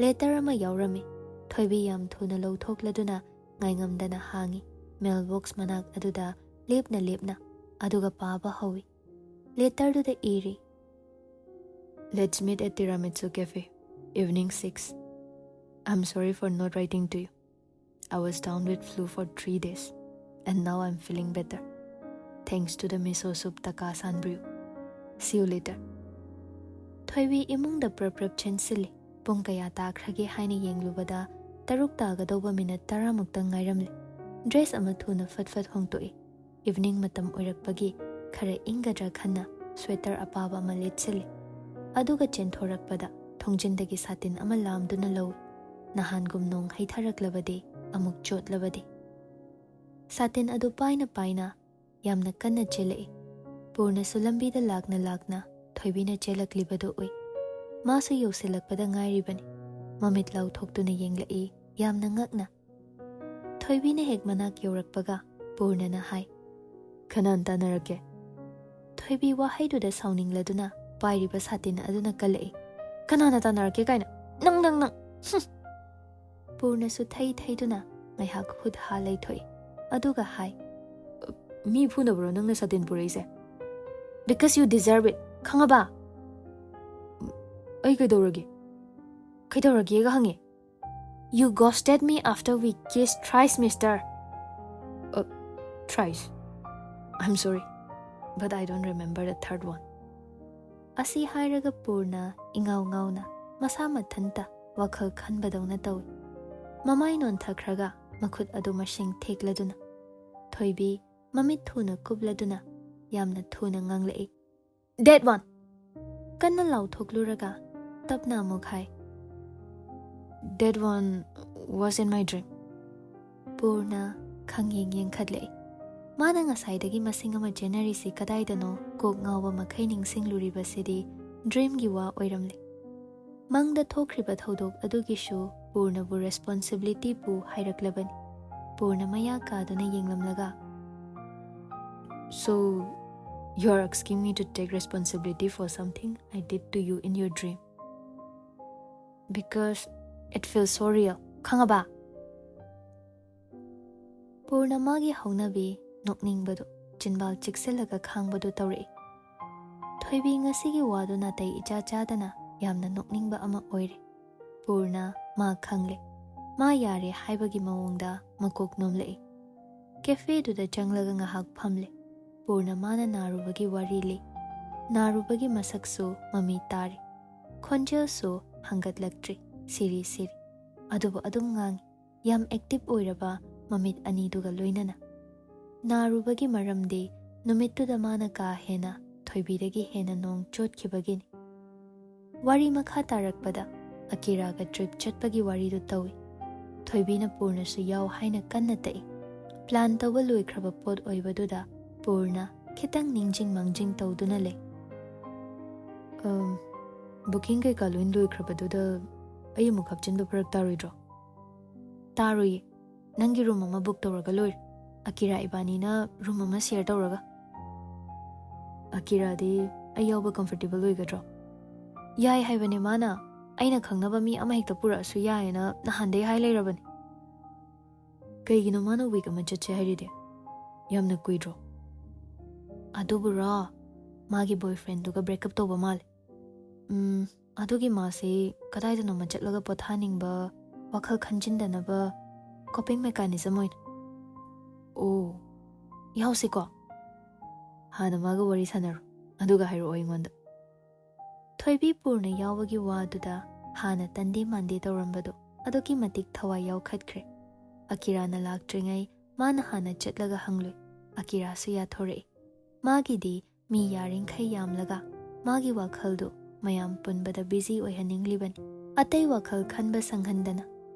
Letter ꯑꯃ ꯌꯥꯎꯔꯝꯃꯤ꯫ ꯊꯣꯏꯕꯤ ꯌꯥꯝ ꯊꯨꯅ ꯂꯧꯊꯣꯛꯂꯗꯨꯅ ꯉꯥꯏꯉꯝꯗꯅ ꯍꯥꯡꯉꯤ꯫ Mail box ꯃꯅꯥꯛ ꯑꯗꯨꯗ ꯂꯦꯞꯅ ꯂꯦꯞꯅ, ꯑꯗꯨꯒ ꯄꯥꯕ ꯍꯧꯏ꯫ Letterꯗꯨꯗ ꯏꯔꯤ, "Let's meet at Tiramisu Cafe, evening six. I'm sorry for not writing to you. I was down with flu for three days, and now I'm feeling better. Thanks to the miso soup Takasan brew. See you later." ꯊꯣꯏꯕꯤ ꯏꯃꯨꯡꯗ ꯄ꯭ꯔꯞ ꯄ꯭ꯔꯞ ꯆꯦꯟꯁꯤꯜꯂꯤ꯫ ꯄꯨꯡ ꯀꯌꯥ ꯇꯥꯈ꯭ꯔꯒꯦ ꯍꯥꯏꯅ ꯌꯦꯡꯂꯨꯕꯗ ꯇꯔꯨꯛ ꯇꯥꯒꯗꯧꯕ minute ꯇꯔꯥꯃꯨꯛꯇ ꯉꯥꯏꯔꯝꯂꯦ꯫ Dress ꯑꯃ ꯊꯨꯅ ꯐꯠ ꯐꯠ ꯍꯣꯡꯗꯣꯛꯏ꯫ Evening ꯃꯇꯝ ꯑꯣꯏꯔꯛꯄꯒꯤ ꯈꯔ ꯏꯪꯒꯗ꯭ꯔꯥ ꯈꯟꯅ sweater ꯑꯄꯥꯕ ꯑꯃ ꯂꯤꯠꯁꯤꯜꯂꯤ꯫ ꯑꯗꯨꯒ ꯆꯦꯟꯊꯣꯔꯛꯄꯗ ꯊꯣꯡꯖꯤꯟꯗꯒꯤ ꯁꯥꯇꯤꯟ ꯑꯃ ꯂꯥꯝꯗꯨꯅ ꯂꯧꯏ꯫ ꯅꯍꯥꯟꯒꯨꯝ ꯅꯣꯡ ꯍꯩꯊꯔꯛꯂꯕꯗꯤ ꯑꯃꯨꯛ ꯆꯣꯠꯂꯕꯗꯤ꯫ ꯁꯥꯇꯤꯟ ꯑꯗꯨ ꯄꯥꯏꯅ ꯄꯥꯏꯅ ꯌꯥꯝꯅ ꯀꯟꯅ ꯆꯦꯜꯂꯛꯏ꯫ ꯄꯨꯔꯅꯁꯨ ꯂꯝꯕꯤꯗ ꯂꯥꯛꯅ ꯂꯥꯛꯅ ꯊꯣꯏꯕꯤꯅ ꯆꯦꯜꯂꯛꯂꯤꯕꯗꯨ ꯎꯏ꯫ ꯃꯥꯁꯨ ꯌꯧꯁꯤꯜꯂꯛꯄꯗ ꯉꯥꯏꯔꯤꯕꯅꯤ꯫ ꯃꯃꯤꯠ ꯂꯥꯎꯊꯣꯛꯇꯨꯅ ꯌꯦꯡꯂꯛꯏ, ꯌꯥꯝꯅ ꯉꯛꯅ꯫ ꯊꯣꯏꯕꯤꯅ ꯍꯦꯛ ꯃꯅꯥꯛ ꯌꯧꯔꯛꯄꯒ ꯄꯨꯔꯅꯅ ꯍꯥꯏ, "ꯀꯅꯥꯅ ꯇꯥꯟꯅꯔꯛꯀꯦ?" ꯊꯣꯏꯕꯤ ꯋꯥꯍꯩꯗꯨꯗ ꯁꯥꯎꯅꯤꯡꯂꯗꯨꯅ ꯄꯥꯏꯔꯤꯕ ꯁꯥꯇꯤꯟ ꯑꯗꯨꯅ ꯀꯜꯂꯛꯏ꯫ "ꯀꯅꯥꯅ ꯇꯥꯟꯅꯔꯛꯀꯦ ꯀꯥꯏꯅ? ꯅꯪ, ꯅꯪ, ꯅꯪ!" ꯍꯨꯝ! ꯄꯨꯔꯅꯁꯨ ꯊꯩ ꯊꯩꯗꯨꯅ ꯉꯥꯏꯍꯥꯛ ꯍꯨꯠ ꯍꯥ ꯂꯩꯊꯣꯛꯏ꯫ ꯑꯗꯨꯒ ꯍꯥꯏ, "ꯃꯤ ꯐꯨꯅꯕ꯭ꯔꯣ ꯅꯪꯅ ꯁꯥꯇꯤꯟ ꯄꯨꯔꯛꯏꯁꯦ? Because you deserve it, ꯈꯪꯉꯕ?" "ꯑꯩ ꯀꯩꯗꯧꯔꯒꯦ? ꯀꯩꯗꯧꯔꯒꯦꯒ ꯍꯪꯉꯦ?" "You ghosted me after we kissed thrice, mister." "Uh, thrice? I'm sorry, but I don't remember the third one." ꯑꯁꯤ ꯍꯥꯏꯔꯒ ꯄꯨꯔꯅ ꯏꯉꯥꯎ ꯉꯥꯎꯅ ꯃꯁꯥ ꯃꯊꯟꯇ ꯋꯥꯈꯜ ꯈꯟꯕꯗꯧꯅ ꯇꯧꯏ꯫ ꯃꯃꯥꯏ ꯅꯣꯟꯊꯈ꯭ꯔꯒ ꯃꯈꯨꯠ ꯑꯗꯨ ꯃꯁꯤꯡ ꯊꯦꯛꯂꯗꯨꯅ ꯊꯣꯏꯕꯤ ꯃꯃꯤꯠ ꯊꯨꯅ ꯀꯨꯞꯂꯗꯨꯅ ꯌꯥꯝꯅ ꯊꯨꯅ ꯉꯥꯡꯂꯛꯏ, "That one!" ꯀꯟꯅ ꯂꯥꯎꯊꯣꯛꯂꯨꯔꯒ ꯇꯞꯅ ꯑꯃꯨꯛ ꯍꯥꯏ, "That one was in my dream." Purna ꯈꯪꯌꯦꯡ ꯌꯦꯡꯈꯠꯂꯛꯏ꯫ ꯃꯥꯅ ꯉꯁꯥꯏꯗꯒꯤ ꯃꯁꯤꯡ ꯑꯃ ꯆꯦꯟꯅꯔꯤꯁꯤ ꯀꯗꯥꯏꯗꯅꯣ ꯀꯣꯛ ꯉꯥꯎꯕ ꯃꯈꯩ ꯅꯤꯡꯁꯤꯡꯂꯨꯔꯤꯕꯁꯤꯗꯤ ꯗ꯭ꯔꯤꯝꯒꯤ ꯋꯥ ꯑꯣꯏꯔꯝꯂꯦ꯫ ꯃꯪꯗ ꯊꯣꯛꯈ꯭ꯔꯤꯕ ꯊꯧꯗꯣꯛ ꯑꯗꯨꯒꯤꯁꯨ ꯄꯨꯔꯅꯕꯨ ꯔꯦꯁꯄꯣꯟꯁꯤꯕꯤꯂꯤꯇꯤ ꯄꯨ ꯍꯥꯏꯔꯛꯂꯕꯅꯤ꯫ ꯄꯨꯔꯅ ꯃꯌꯥ ꯀꯥꯗꯨꯅ ꯌꯦꯡꯂꯝꯂꯒ, "So, you are asking me to take responsibility for something I did to you in your dream? Because it feels so real, ꯈꯪꯉꯕ?" ꯄꯨꯔꯅ ꯃꯥꯒꯤ ꯍꯧꯅꯕꯤ ꯅꯣꯛꯅꯤꯡꯕꯗꯨ, ꯆꯤꯟꯕꯥꯜ ꯆꯤꯛꯁꯤꯜꯂꯒ ꯈꯥꯡꯕꯗꯨ ꯇꯧꯔꯛꯏ꯫ ꯊꯣꯏꯕꯤ ꯉꯁꯤꯒꯤ ꯋꯥꯗꯨ ꯅꯥꯇꯩ ꯏꯆꯥ ꯆꯥꯗꯅ ꯌꯥꯝꯅ ꯅꯣꯛꯅꯤꯡꯕ ꯑꯃ ꯑꯣꯏꯔꯦ꯫ ꯄꯨꯔꯅ ꯃꯥ ꯈꯪꯂꯦ꯫ ꯃꯥ ꯌꯥꯔꯦ ꯍꯥꯏꯕꯒꯤ ꯃꯑꯣꯡꯗ ꯃꯀꯣꯛ ꯅꯣꯝꯂꯛꯏ꯫ ꯀꯦꯐꯦꯗꯨꯗ ꯆꯪꯂꯒ ꯉꯥꯏꯍꯥꯛ ꯐꯝꯂꯦ꯫ ꯄꯨꯔꯅ ꯃꯥꯅ ꯅꯥꯔꯨꯕꯒꯤ ꯋꯥꯔꯤ ꯂꯤ꯫ ꯅꯥꯔꯨꯕꯒꯤ ꯃꯁꯛꯁꯨ ꯃꯃꯤ ꯇꯥꯔꯤ꯫ ꯈꯣꯟꯖꯦꯜꯁꯨ ꯍꯪꯒꯠꯂꯛꯇ꯭ꯔꯤ, ꯁꯤꯔꯤ ꯁꯤꯔꯤ꯫ ꯑꯗꯨꯕꯨ ꯑꯗꯨꯝ ꯉꯥꯡꯏ, ꯌꯥꯝ ꯑꯦꯛꯇꯤꯚ ꯑꯣꯏꯔꯕ ꯃꯃꯤꯠ ꯑꯅꯤꯗꯨꯒ ꯂꯣꯏꯅꯅ꯫ ꯅꯥꯔꯨꯕꯒꯤ ꯃꯔꯝꯗꯤ ꯅꯨꯃꯤꯠꯇꯨꯗ ꯃꯥꯅ ꯀꯥ ꯍꯦꯟꯅ ꯊꯣꯏꯕꯤꯗꯒꯤ ꯍꯦꯟꯅ ꯅꯣꯡ ꯆꯣꯠꯈꯤꯕꯒꯤꯅꯤ꯫ ꯋꯥꯔꯤ ꯃꯈꯥ ꯇꯥꯔꯛꯄꯗ ꯑꯀꯤꯔꯥꯒ ꯇ꯭ꯔꯤꯞ ꯆꯠꯄꯒꯤ ꯋꯥꯔꯤꯗꯨ ꯇꯧꯏ꯫ ꯊꯣꯏꯕꯤꯅ ꯄꯨꯔꯅꯁꯨ ꯌꯥꯎ ꯍꯥꯏꯅ ꯀꯟꯅ ꯇꯛꯏ꯫ ꯄ꯭ꯂꯥꯟ ꯇꯧꯕ ꯂꯣꯏꯈ꯭ꯔꯕ ꯄꯣꯠ ꯑꯣꯏꯕꯗꯨꯗ ꯄꯨꯔꯅ ꯈꯤꯇꯪ ꯅꯤꯡꯖꯤꯡ ꯃꯥꯡꯖꯤꯡ ꯇꯧꯗꯨꯅ ꯂꯩ꯫ "ꯑꯝ, ꯕꯨꯀꯤꯡ ꯀꯩꯀꯥ ꯂꯣꯏ ꯂꯣꯏꯈ꯭ꯔꯕꯗꯨꯗ ꯑꯩ ꯑꯃꯨꯛ ꯍꯥꯞꯆꯤꯟꯕ ꯐꯔꯛ ꯇꯥꯔꯣꯏꯗ꯭ꯔꯣ?" "ꯇꯥꯔꯣꯏꯌꯦ꯫ ꯅꯪꯒꯤ ꯔꯨꯝ ꯑꯃ ꯕꯨꯛ ꯇꯧꯔꯒ ꯂꯣꯏꯔꯦ꯫ ꯑꯀꯤꯔꯥ ꯏꯕꯥꯅꯤꯅ ꯔꯨꯝ ꯑꯃ ꯁꯤꯌꯔ ꯇꯧꯔꯒ꯫" "ꯑꯀꯤꯔꯥꯗꯤ ꯑꯩ ꯌꯥꯎꯕ ꯀꯝꯐꯔꯇꯦꯕꯜ ꯑꯣꯏꯒꯗ꯭ꯔꯣ?" "ꯌꯥꯏ ꯍꯥꯏꯕꯅꯦ ꯃꯥꯅ꯫ ꯑꯩꯅ ꯈꯪꯅꯕ ꯃꯤ ꯑꯃ ꯍꯦꯛꯇ ꯄꯨꯔꯛꯑꯁꯨ ꯌꯥꯏꯌꯦꯅ ꯅꯍꯥꯟꯗꯩ ꯍꯥꯏ ꯂꯩꯔꯕꯅꯦ꯫" "ꯀꯩꯒꯤꯅꯣ ꯃꯥꯅ ꯋꯤꯛ ꯑꯃ ꯆꯠꯁꯦ ꯍꯥꯏꯔꯤꯗꯤ? ꯌꯥꯝꯅ ꯀꯨꯏꯗ꯭ꯔꯣ?" "ꯑꯗꯨꯕꯨꯔꯣ, ꯃꯥꯒꯤ ꯕꯣꯏꯐ꯭ꯔꯦꯟꯗꯨꯒ ꯕ꯭ꯔꯦꯛꯑꯞ ꯇꯧꯕ ꯃꯥꯜꯂꯦ꯫ ꯎꯝ, ꯑꯗꯨꯒꯤ ꯃꯥꯁꯦ ꯀꯗꯥꯏꯗꯅꯣꯃ ꯆꯠꯂꯒ ꯄꯣꯊꯥꯅꯤꯡꯕ, ꯋꯥꯈꯜ ꯈꯟꯖꯤꯟꯗꯅꯕ ꯀꯣꯄꯤꯡ ꯃꯦꯀꯥꯅꯤꯖꯝ ꯑꯣꯏꯅ꯫" "ꯑꯣ, ꯌꯥꯎꯁꯤꯀꯣ꯫ ꯍꯥꯟꯅ ꯃꯥꯒ ꯋꯥꯔꯤ ꯁꯥꯟꯅꯔꯣ, ꯑꯗꯨꯒ ꯍꯥꯏꯔꯛꯑꯣ ꯑꯩꯉꯣꯟꯗ꯫" ꯊꯣꯏꯕꯤ ꯄꯨꯔꯅ ꯌꯥꯎꯕꯒꯤ ꯋꯥꯗꯨꯗ ꯍꯥꯟꯅ ꯇꯟꯗꯦ ꯃꯥꯟꯗꯦ ꯇꯧꯔꯝꯕꯗꯣ ꯑꯗꯨꯛꯀꯤ ꯃꯇꯤꯛ ꯊꯋꯥꯏ ꯌꯥꯎꯈꯠꯈ꯭ꯔꯦ꯫ ꯑꯀꯤꯔꯥꯅ ꯂꯥꯛꯇ꯭ꯔꯤꯉꯩ ꯃꯥꯅ ꯍꯥꯟꯅ ꯆꯠꯂꯒ ꯍꯪꯂꯨꯏ꯫ ꯑꯀꯤꯔꯥꯁꯨ ꯌꯥꯊꯣꯔꯛꯏ꯫ ꯃꯥꯒꯤꯗꯤ ꯃꯤ ꯌꯥꯔꯤꯡꯈꯩ ꯌꯥꯝꯂꯒ ꯃꯥꯒꯤ ꯋꯥꯈꯜꯗꯨ ꯃꯌꯥꯝ ꯄꯨꯟꯕꯗ ꯕꯤꯖꯤ ꯑꯣꯏꯍꯟꯅꯤꯡꯂꯤꯕꯅꯤ꯫ ꯑꯇꯩ ꯋꯥꯈꯜ ꯈꯟꯕ ꯁꯪꯍꯟꯗꯅ꯫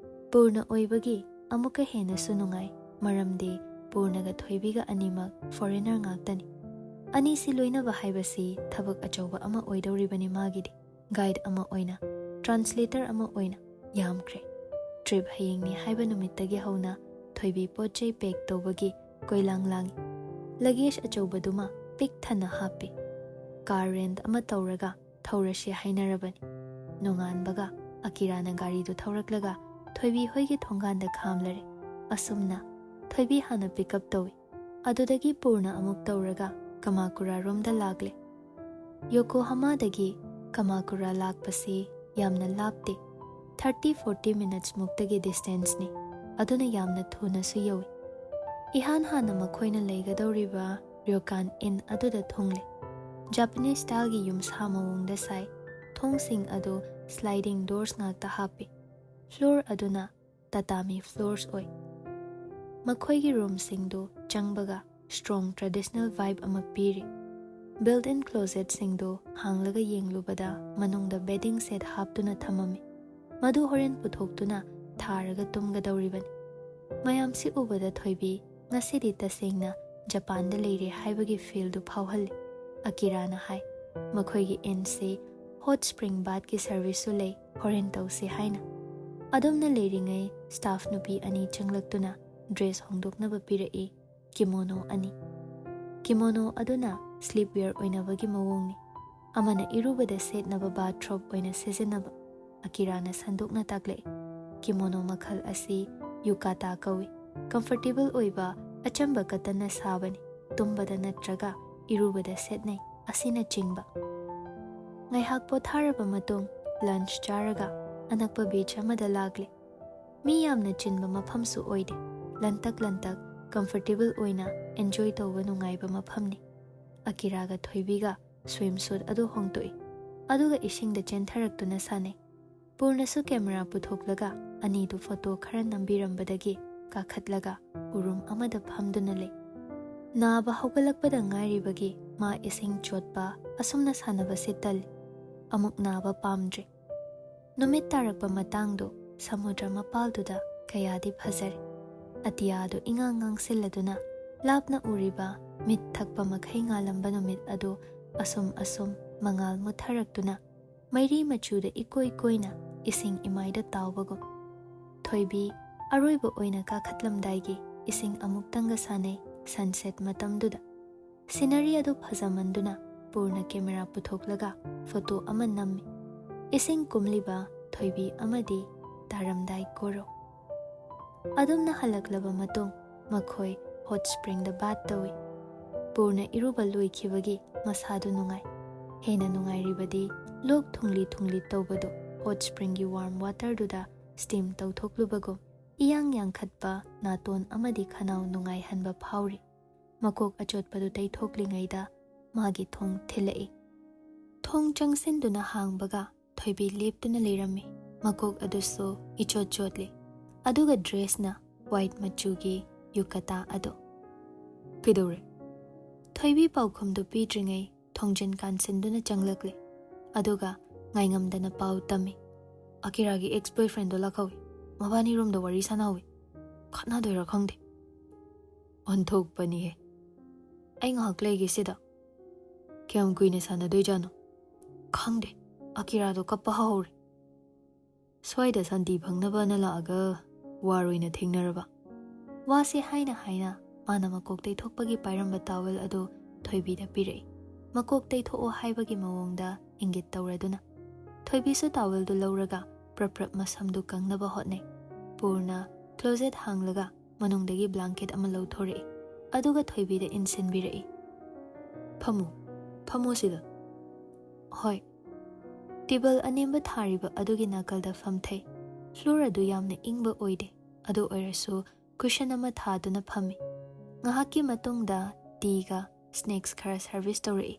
ꯄꯨꯔꯅ ꯑꯣꯏꯕꯒꯤ ꯑꯃꯨꯛꯀ ꯍꯦꯟꯅꯁꯨ ꯅꯨꯡꯉꯥꯏ, ꯃꯔꯝꯗꯤ ꯄꯨꯔꯅꯒ ꯊꯣꯏꯕꯤꯒ ꯑꯅꯤꯃꯛ ꯐꯣꯔꯦꯅꯔ ꯉꯥꯛꯇꯅꯤ꯫ ꯑꯅꯤꯁꯤ ꯂꯣꯏꯅꯕ ꯍꯥꯏꯕꯁꯤ ꯊꯕꯛ ꯑꯆꯧꯕ ꯑꯃ ꯑꯣꯏꯗꯧꯔꯤꯕꯅꯤ ꯃꯥꯒꯤꯗꯤ꯫ ꯒꯥꯏꯗ ꯑꯃ ꯑꯣꯏꯅ, ꯇ꯭ꯔꯥꯟꯁꯂꯦꯇꯔ ꯑꯃ ꯑꯣꯏꯅ ꯌꯥꯝꯈ꯭ꯔꯦ꯫ ꯇ꯭ꯔꯤꯞ ꯍꯌꯦꯡꯅꯤ ꯍꯥꯏꯕ ꯅꯨꯃꯤꯠꯇꯒꯤ ꯍꯧꯅ ꯊꯣꯏꯕꯤ ꯄꯣꯠ ꯆꯩ ꯄꯦꯛ ꯇꯧꯕꯒꯤ ꯀꯣꯏꯂꯥꯡ ꯂꯥꯡꯏ꯫ ꯂꯒꯦꯖ ꯑꯆꯧꯕꯗꯨꯃ ꯄꯤꯛ ꯊꯟꯅ ꯍꯥꯞꯄꯤ꯫ ꯀꯥꯔ ꯔꯦꯟꯠ ꯑꯃ ꯇꯧꯔꯒ ꯊꯧꯔꯁꯤ ꯍꯥꯏꯅꯔꯕꯅꯤ꯫ ꯅꯣꯡꯉꯥꯟꯕꯒ ꯑꯀꯤꯔꯥꯅ ꯒꯥꯔꯤꯗꯨ ꯊꯧꯔꯛꯂꯒ ꯊꯣꯏꯕꯤ ꯍꯣꯏꯒꯤ ꯊꯣꯡꯒꯥꯟꯗ ꯈꯥꯝꯂꯔꯦ꯫ ꯑꯁꯨꯝꯅ ꯊꯣꯏꯕꯤ ꯍꯥꯟꯅ ꯄꯤꯛ ꯑꯞ ꯇꯧꯏ꯫ ꯑꯗꯨꯗꯒꯤ ꯄꯨꯔꯅ ꯑꯃꯨꯛ ꯇꯧꯔꯒ ꯀꯃꯥꯀꯨꯔꯥ ꯔꯣꯝꯗ ꯂꯥꯛꯂꯦ꯫ ꯌꯣꯀꯣꯍꯥꯃꯥꯗꯒꯤ ꯀꯃꯥꯀꯨꯔꯥ ꯂꯥꯛꯄꯁꯤ ꯌꯥꯝꯅ ꯂꯥꯞꯇꯦ, ꯊꯥꯔꯇꯤ ꯐꯣꯔꯇꯤ ꯃꯤꯅꯠꯁ ꯃꯨꯛꯇꯒꯤ ꯗꯤꯁꯇꯦꯟꯁꯅꯤ꯫ ꯑꯗꯨꯅ ꯌꯥꯝꯅ ꯊꯨꯅꯁꯨ ꯌꯧꯏ꯫ ꯏꯍꯥꯟ ꯍꯥꯟꯅ ꯃꯈꯣꯏꯅ ꯂꯩꯒꯗꯧꯔꯤꯕ ꯔ꯭ꯌꯣꯀꯥꯟ ꯏꯟ ꯑꯗꯨꯗ ꯊꯨꯡꯂꯦ꯫ ꯖꯄꯥꯅꯤꯁ ꯁ꯭ꯇꯥꯏꯜꯒꯤ ꯌꯨꯝꯁꯥ ꯃꯑꯣꯡꯗ ꯁꯥꯏ꯫ ꯊꯣꯡꯁꯤꯡ ꯑꯗꯨ ꯁ꯭ꯂꯥꯏꯗꯤꯡ ꯗꯣꯔꯁ ꯉꯥꯛꯇ ꯍꯥꯞꯄꯤ꯫ ꯐ꯭ꯂꯣꯔ ꯑꯗꯨꯅ ꯇꯇꯥꯃꯤ ꯐ꯭ꯂꯣꯔꯁ ꯑꯣꯏ꯫ ꯃꯈꯣꯏꯒꯤ ꯔꯨꯝꯁꯤꯡꯗꯨ ꯆꯪꯕꯒ ꯁ꯭ꯇ꯭ꯔꯣꯡ ꯇ꯭ꯔꯦꯗꯤꯁꯅꯦꯜ ꯚꯥꯏꯕ ꯑꯃ ꯄꯤꯔꯤ꯫ ꯕꯤꯜꯠ ꯏꯟ ꯀ꯭ꯂꯣꯖꯦꯠꯁꯤꯡꯗꯨ ꯍꯥꯡꯂꯒ ꯌꯦꯡꯂꯨꯕꯗ ꯃꯅꯨꯡꯗ ꯕꯦꯗꯤꯡ ꯁꯦꯠ ꯍꯥꯞꯇꯨꯅ ꯊꯝꯃꯝꯃꯤ꯫ ꯃꯗꯨ ꯍꯣꯔꯦꯟ ꯄꯨꯊꯣꯛꯇꯨꯅ ꯊꯥꯔꯒ ꯇꯨꯝꯒꯗꯧꯔꯤꯕꯅꯤ꯫ ꯃꯌꯥꯝꯁꯤ ꯎꯕꯗ ꯊꯣꯏꯕꯤ ꯉꯁꯤꯗꯤ ꯇꯁꯦꯡꯅ ꯖꯄꯥꯟꯗ ꯂꯩꯔꯦ ꯍꯥꯏꯕꯒꯤ ꯐꯤꯜꯗꯨ ꯐꯥꯎꯍꯜꯂꯤ꯫ ꯑꯀꯤꯔꯥꯅ ꯍꯥꯏ, ꯃꯈꯣꯏꯒꯤ ꯏꯟꯁꯤ ꯍꯣꯠ ꯁ꯭ꯄ꯭ꯔꯤꯡ ꯕꯥꯠꯀꯤ ꯁꯔꯚꯤꯁꯁꯨ ꯂꯩ, ꯍꯣꯔꯦꯟ ꯇꯧꯁꯤ ꯍꯥꯏꯅ꯫ ꯑꯗꯨꯝꯅ ꯂꯩꯔꯤꯉꯩ ꯁ꯭ꯇꯥꯐ ꯅꯨꯄꯤ ꯑꯅꯤ ꯆꯪꯂꯛꯇꯨꯅ ꯗ꯭ꯔꯦꯁ ꯍꯣꯡꯗꯣꯛꯅꯕ ꯄꯤꯔꯛꯏ꯫ ꯀꯤꯃꯣꯅꯣ ꯑꯅꯤ꯫ ꯀꯤꯃꯣꯅꯣ ꯑꯗꯨꯅ ꯁ꯭ꯂꯤꯞ ꯋꯤꯌꯔ ꯑꯣꯏꯅꯕꯒꯤ ꯃꯑꯣꯡꯅꯤ꯫ ꯑꯃꯅ ꯏꯔꯨꯕꯗ ꯁꯦꯠꯅꯕ ꯕꯥꯊꯔꯣꯕ ꯑꯣꯏꯅ ꯁꯤꯖꯤꯟꯅꯕ꯫ ꯑꯀꯤꯔꯥꯅ ꯁꯟꯗꯣꯛꯅ ꯇꯥꯛꯂꯛꯏ꯫ ꯀꯤꯃꯣꯅꯣ ꯃꯈꯜ ꯑꯁꯤ ꯌꯨꯀꯥꯇꯥ ꯀꯧꯏ꯫ ꯀꯝꯐꯔꯇꯦꯕꯜ ꯑꯣꯏꯕ ꯑꯆꯝꯕ ꯀꯇꯟꯅ ꯁꯥꯕꯅꯤ꯫ ꯇꯨꯝꯕꯗ ꯅꯠꯇ꯭ꯔꯒ ꯏꯔꯨꯕꯗ ꯁꯦꯠꯅꯩ ꯑꯁꯤꯅꯆꯤꯡꯕ꯫ ꯉꯥꯏꯍꯥꯛ ꯄꯣꯊꯥꯔꯕ ꯃꯇꯨꯡ ꯂꯟꯆ ꯆꯥꯔꯒ ꯑꯅꯛꯄ ꯕꯤꯆ ꯑꯃꯗ ꯂꯥꯛꯂꯦ꯫ ꯃꯤ ꯌꯥꯝꯅ ꯆꯤꯟꯕ ꯃꯐꯝꯁꯨ ꯑꯣꯏꯗꯦ꯫ ꯂꯟꯇꯛ ꯂꯟꯇꯛ ꯀꯝꯐꯔꯇꯦꯕꯜ ꯑꯣꯏꯅ ꯑꯦꯟꯖꯣꯏ ꯇꯧꯕ ꯅꯨꯡꯉꯥꯏꯕ ꯃꯐꯝꯅꯤ꯫ ꯑꯀꯤꯔꯥꯒ ꯊꯣꯏꯕꯤꯒ ꯁ꯭ꯋꯤꯝ ꯁꯨꯠ ꯑꯗꯨ ꯍꯣꯡꯗꯣꯛꯏ, ꯑꯗꯨꯒ ꯏꯁꯤꯡꯗ ꯆꯦꯟꯊꯔꯛꯇꯨꯅ ꯁꯥꯟꯅꯩ꯫ ꯄꯨꯔꯅꯁꯨ ꯀꯦꯃꯦꯔꯥ ꯄꯨꯊꯣꯛꯂꯒ ꯑꯅꯤꯗꯨ ꯐꯣꯇꯣ ꯈꯔ ꯅꯝꯕꯤꯔꯝꯕꯗꯒꯤ ꯀꯥꯈꯠꯂꯒ ꯎꯔꯨꯝ ꯑꯃꯗ ꯐꯝꯗꯨꯅ ꯂꯩ꯫ ꯅꯥꯕ ꯍꯧꯒꯠꯂꯛꯄꯗ ꯉꯥꯏꯔꯤꯕꯒꯤ ꯃꯥ ꯏꯁꯤꯡ ꯆꯣꯠꯄ ꯑꯁꯨꯝꯅ ꯁꯥꯟꯅꯕꯁꯤ ꯇꯜꯂꯤ꯫ ꯑꯃꯨꯛ ꯅꯥꯕ ꯄꯥꯝꯗ꯭ꯔꯤ꯫ ꯅꯨꯃꯤꯠ ꯇꯥꯔꯛꯄ ꯃꯇꯥꯡꯗꯨ ꯁꯃꯨꯗ꯭ꯔ ꯃꯄꯥꯜꯗꯨꯗ ꯀꯌꯥꯗꯤ ꯐꯖꯔꯦ꯫ ꯑꯇꯤꯌꯥꯗꯨ ꯏꯉꯥꯡ ꯉꯥꯡꯁꯤꯜꯂꯗꯨꯅ, ꯂꯥꯞꯅ ꯎꯔꯤꯕ ꯃꯤꯠ ꯊꯛꯄ ꯃꯈꯩ ꯉꯥꯜꯂꯝꯕ ꯅꯨꯃꯤꯠ ꯑꯗꯨ ꯑꯁꯨꯝ ꯑꯁꯨꯝ ꯃꯉꯥꯜ ꯃꯨꯠꯊꯔꯛꯇꯨꯅ, ꯃꯩꯔꯤ ꯃꯆꯨꯗ ꯏꯀꯣꯏ ꯀꯣꯏꯅ ꯏꯁꯤꯡ ꯏꯃꯥꯏꯗ ꯇꯥꯎꯕꯒꯨꯝ꯫ ꯊꯣꯏꯕꯤ ꯑꯔꯣꯏꯕ ꯑꯣꯏꯅ ꯀꯥꯈꯠꯂꯝꯗꯥꯏꯒꯤ ꯏꯁꯤꯡ ꯑꯃꯨꯛꯇꯪꯒ ꯁꯥꯟꯅꯩ꯫ Sunset ꯃꯇꯝꯗꯨꯗ ꯁꯤꯅꯔꯤ ꯑꯗꯨ ꯐꯖꯃꯟꯗꯨꯅ ꯄꯨꯔꯅ ꯀꯦꯃꯦꯔꯥ ꯄꯨꯊꯣꯛꯂꯒ ꯐꯣꯇꯣ ꯑꯃ ꯅꯝꯃꯤ꯫ ꯏꯁꯤꯡ ꯀꯨꯝꯂꯤꯕ ꯊꯣꯏꯕꯤ ꯑꯃꯗꯤ ꯇꯥꯔꯝꯗꯥꯏ ꯀꯣꯔꯧ꯫ ꯑꯗꯨꯝꯅ ꯍꯜꯂꯛꯂꯕ ꯃꯇꯨꯡ ꯃꯈꯣꯏ ꯍꯣꯠ ꯁ꯭ꯄ꯭ꯔꯤꯡꯗ ꯕꯥꯠ ꯇꯧꯏ꯫ ꯄꯨꯔꯅ ꯏꯔꯨꯕ ꯂꯣꯏꯈꯤꯕꯒꯤ ꯃꯁꯥꯗꯨ ꯅꯨꯡꯉꯥꯏ꯫ ꯍꯦꯟꯅ ꯅꯨꯡꯉꯥꯏꯔꯤꯕꯗꯤ ꯂꯣꯛ ꯊꯨꯡꯂꯤ ꯊꯨꯡꯂꯤ ꯇꯧꯕꯗꯨ ꯍꯣꯠ ꯁ꯭ꯄ꯭ꯔꯤꯡꯒꯤ ꯋꯥꯔꯝ ꯋꯥꯇꯔꯗꯨꯗ ꯁ꯭ꯇꯤꯝ ꯇꯧꯊꯣꯛꯂꯨꯕꯒꯨꯝ ꯏꯌꯥꯡ ꯌꯥꯡꯈꯠꯄ ꯅꯥꯇꯣꯟ ꯑꯃꯗꯤ ꯈꯅꯥꯎ ꯅꯨꯡꯉꯥꯏꯍꯟꯕ ꯐꯥꯎꯔꯤ꯫ ꯃꯀꯣꯛ ꯑꯆꯣꯠꯄꯗꯨ ꯇꯩꯊꯣꯛꯂꯤꯉꯩꯗ ꯃꯥꯒꯤ ꯊꯣꯡ ꯊꯤꯜꯂꯛꯏ꯫ ꯊꯣꯡ ꯆꯪꯁꯤꯟꯗꯨꯅ ꯍꯥꯡꯕꯒ ꯊꯣꯏꯕꯤ ꯂꯦꯞꯇꯨꯅ ꯂꯩꯔꯝꯃꯤ꯫ ꯃꯀꯣꯛ ꯑꯗꯨꯁꯨ ꯏꯆꯣꯠ ꯆꯣꯠꯂꯤ꯫ ꯑꯗꯨꯒ ꯗ꯭ꯔꯦꯁꯅ ꯋꯥꯏꯠ ꯃꯆꯨꯒꯤ ꯌꯨꯀꯇꯥ ꯑꯗꯨ꯫ "ꯀꯩꯗꯧꯔꯦ?" ꯊꯣꯏꯕꯤ ꯄꯥꯎꯈꯨꯝꯗꯨ ꯄꯤꯗ꯭ꯔꯤꯉꯩ ꯊꯣꯡꯖꯤꯟ ꯀꯥꯟꯁꯤꯟꯗꯨꯅ ꯆꯪꯂꯛꯂꯦ꯫ ꯑꯗꯨꯒ ꯉꯥꯏꯉꯝꯗꯅ ꯄꯥꯎ ꯇꯝꯃꯤ꯫ "ꯑꯀꯤꯔꯥꯒꯤ ꯑꯦꯛꯁ ꯕꯣꯏꯐ꯭ꯔꯦꯟꯗꯣ ꯂꯥꯛꯍꯧꯏ꯫ ꯃꯕꯥꯅꯤ ꯔꯨꯝꯗ ꯋꯥꯔꯤ ꯁꯥꯟꯅꯍꯧꯏ꯫ ꯈꯠꯅꯗꯣꯏꯔꯥ ꯈꯪꯗꯦ꯫ ꯑꯣꯟꯊꯣꯛꯄꯅꯤꯍꯦ꯫ ꯑꯩ ꯉꯥꯏꯍꯥꯛ ꯂꯩꯒꯦ ꯁꯤꯗ꯫ ꯀꯌꯥꯝ ꯀꯨꯏꯅ ꯁꯥꯟꯅꯗꯣꯏꯖꯥꯠꯅꯣ? ꯈꯪꯗꯦ꯫ ꯑꯀꯤꯔꯥꯗꯣ ꯀꯞꯄ ꯍꯧꯍꯧꯔꯦ꯫ ꯁ꯭ꯋꯥꯏꯗ ꯁꯥꯟꯇꯤ ꯐꯪꯅꯕꯅ ꯂꯥꯛꯑꯒ ꯋꯥꯔ ꯑꯣꯏꯅ ꯊꯦꯡꯅꯔꯕ?" ꯋꯥꯁꯦ ꯍꯥꯏꯅ ꯍꯥꯏꯅ ꯃꯥꯅ ꯃꯀꯣꯛ ꯇꯩꯊꯣꯛꯄꯒꯤ ꯄꯥꯏꯔꯝꯕ ꯇꯥꯋꯦꯜ ꯑꯗꯨ ꯊꯣꯏꯕꯤꯗ ꯄꯤꯔꯛꯏ꯫ ꯃꯀꯣꯛ ꯇꯩꯊꯣꯛꯑꯣ ꯍꯥꯏꯕꯒꯤ ꯃꯑꯣꯡꯗ ꯏꯪꯒꯤꯠ ꯇꯧꯔꯗꯨꯅ꯫ ꯊꯣꯏꯕꯤꯁꯨ ꯇꯥꯋꯦꯜꯗꯨ ꯂꯧꯔꯒ ꯄ꯭ꯔꯞ ꯄ꯭ꯔꯞ ꯃꯁꯝꯗꯨ ꯀꯪꯅꯕ ꯍꯣꯠꯅꯩ꯫ ꯄꯨꯔꯅ ꯀ꯭ꯂꯣꯖꯦꯠ ꯍꯥꯡꯂꯒ ꯃꯅꯨꯡꯗꯒꯤ ꯕ꯭ꯂꯥꯡꯀꯦꯠ ꯑꯃ ꯂꯧꯊꯣꯔꯛꯏ꯫ ꯑꯗꯨꯒ ꯊꯣꯏꯕꯤꯗ ꯏꯟꯁꯤꯟꯕꯤꯔꯛꯏ꯫ "ꯐꯝꯃꯨ, ꯐꯝꯃꯨ ꯁꯤꯗ꯫" "ꯍꯣꯏ꯫" ꯇꯦꯕꯜ ꯑꯅꯦꯝꯕ ꯊꯥꯔꯤꯕ ꯑꯗꯨꯒꯤ ꯅꯥꯀꯜꯗ ꯐꯝꯊꯩ꯫ ꯐ꯭ꯂꯣꯔ ꯑꯗꯨ ꯌꯥꯝꯅ ꯏꯪꯕ ꯑꯣꯏꯗꯦ꯫ ꯑꯗꯨ ꯑꯣꯏꯔꯁꯨ ꯀꯨꯁꯟ ꯑꯃ ꯊꯥꯗꯨꯅ ꯐꯝꯃꯤ꯫ ꯉꯥꯏꯍꯥꯛꯀꯤ ꯃꯇꯨꯡꯗ ꯇꯤꯒ ꯁ꯭ꯅꯦꯛꯁ ꯈꯔ ꯁꯔꯚꯤꯁ ꯇꯧꯔꯛꯏ꯫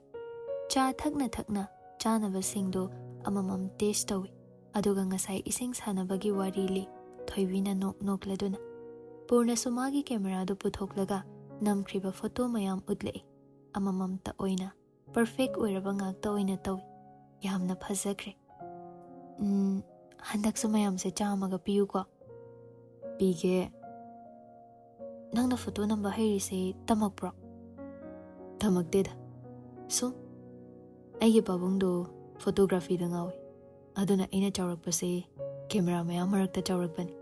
ꯆꯥ ꯊꯛꯅ ꯊꯛꯅ ꯆꯥꯅꯕꯁꯤꯡꯗꯨ ꯑꯃꯃꯝ ꯇꯦꯁ ꯇꯧꯏ꯫ ꯑꯗꯨꯒ ꯉꯁꯥꯏ ꯏꯁꯤꯡ ꯁꯥꯟꯅꯕꯒꯤ ꯋꯥꯔꯤ ꯂꯤ꯫ ꯊꯣꯏꯕꯤꯅ ꯅꯣꯛ ꯅꯣꯛꯂꯗꯨꯅ꯫ ꯄꯨꯔꯅꯁꯨ ꯃꯥꯒꯤ ꯀꯦꯃꯦꯔꯥꯗꯨ ꯄꯨꯊꯣꯛꯂꯒ ꯅꯝꯈ꯭ꯔꯤꯕ ꯐꯣꯇꯣ ꯃꯌꯥꯝ ꯎꯠꯂꯛꯏ꯫ ꯑꯃꯃꯝꯇ ꯑꯣꯏꯅ ꯄꯔꯐꯦꯛ ꯑꯣꯏꯔꯕ ꯉꯥꯛꯇ ꯑꯣꯏꯅ ꯇꯧꯏ꯫ ꯌꯥꯝꯅ ꯐꯖꯈ꯭ꯔꯦ꯫ "ꯎꯝ, ꯍꯟꯗꯛꯁꯨ ꯃꯌꯥꯝꯁꯦ ꯆꯥꯝꯃꯒ ꯄꯤꯌꯨꯀꯣ꯫" "ꯄꯤꯒꯦ꯫ ꯅꯪꯅ ꯐꯣꯇꯣ ꯅꯝꯕ ꯍꯩꯔꯤꯁꯦ ꯇꯝꯃꯛꯄ꯭ꯔꯣ? ꯇꯝꯃꯛꯇꯦꯗ꯫ ꯁꯨꯝ ꯑꯩꯒꯤ ꯄꯥꯕꯨꯡꯗꯣ ꯐꯣꯇꯣꯒ꯭ꯔꯥꯐꯤꯗ ꯉꯥꯎꯏ꯫ ꯑꯗꯨꯅ ꯑꯩꯅ ꯆꯥꯎꯔꯛꯄꯁꯦ ꯀꯦꯃꯦꯔꯥ ꯃꯌꯥꯝ ꯃꯔꯛꯇ ꯆꯥꯎꯔꯛꯄꯅꯤ꯫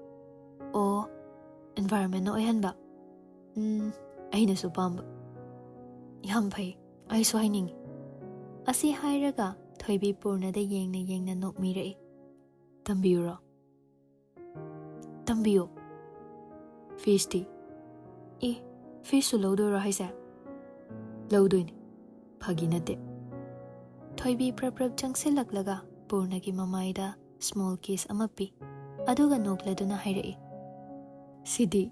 ꯑꯣ, ꯑꯦꯟꯚꯥꯏꯔꯟꯃꯦꯟꯅ ꯑꯣꯏꯍꯟꯕ? ꯎꯝ, ꯑꯩꯅꯁꯨ ꯄꯥꯝꯕ꯫ ꯌꯥꯝ ꯐꯩ, ꯑꯩꯁꯨ ꯍꯥꯏꯅꯤꯡꯉꯤ꯫ ꯑꯁꯤ ꯍꯥꯏꯔꯒ ꯊꯣꯏꯕꯤ ꯄꯨꯔꯅꯗ ꯌꯦꯡꯅ ꯌꯦꯡꯅ ꯅꯣꯛꯃꯤꯔꯛꯏ꯫ ꯇꯝꯕꯤꯌꯨꯔꯣ? ꯇꯝꯕꯤꯌꯣ꯫ ꯐꯤꯁꯇꯤ? ꯑꯦ, ꯐꯤꯁꯁꯨ ꯂꯧꯗꯣꯏꯔꯣ ꯍꯥꯏꯁꯦ? ꯂꯧꯗꯣꯏꯅꯤ, ꯐꯥꯒꯤ ꯅꯠꯇꯦ꯫ ꯊꯣꯏꯕꯤ ꯄ꯭ꯔꯞ ꯄ꯭ꯔꯞ ꯆꯪꯁꯤꯜꯂꯛꯂꯒ ꯄꯨꯔꯅꯒꯤ ꯃꯃꯥꯏꯗ ꯁ꯭ꯃꯣꯜ ꯀꯤꯁ ꯑꯃ ꯄꯤ꯫ ꯑꯗꯨꯒ ꯅꯣꯛꯂꯗꯨꯅ ꯍꯥꯏꯔꯛꯏ, "ꯁꯤꯗꯤ?"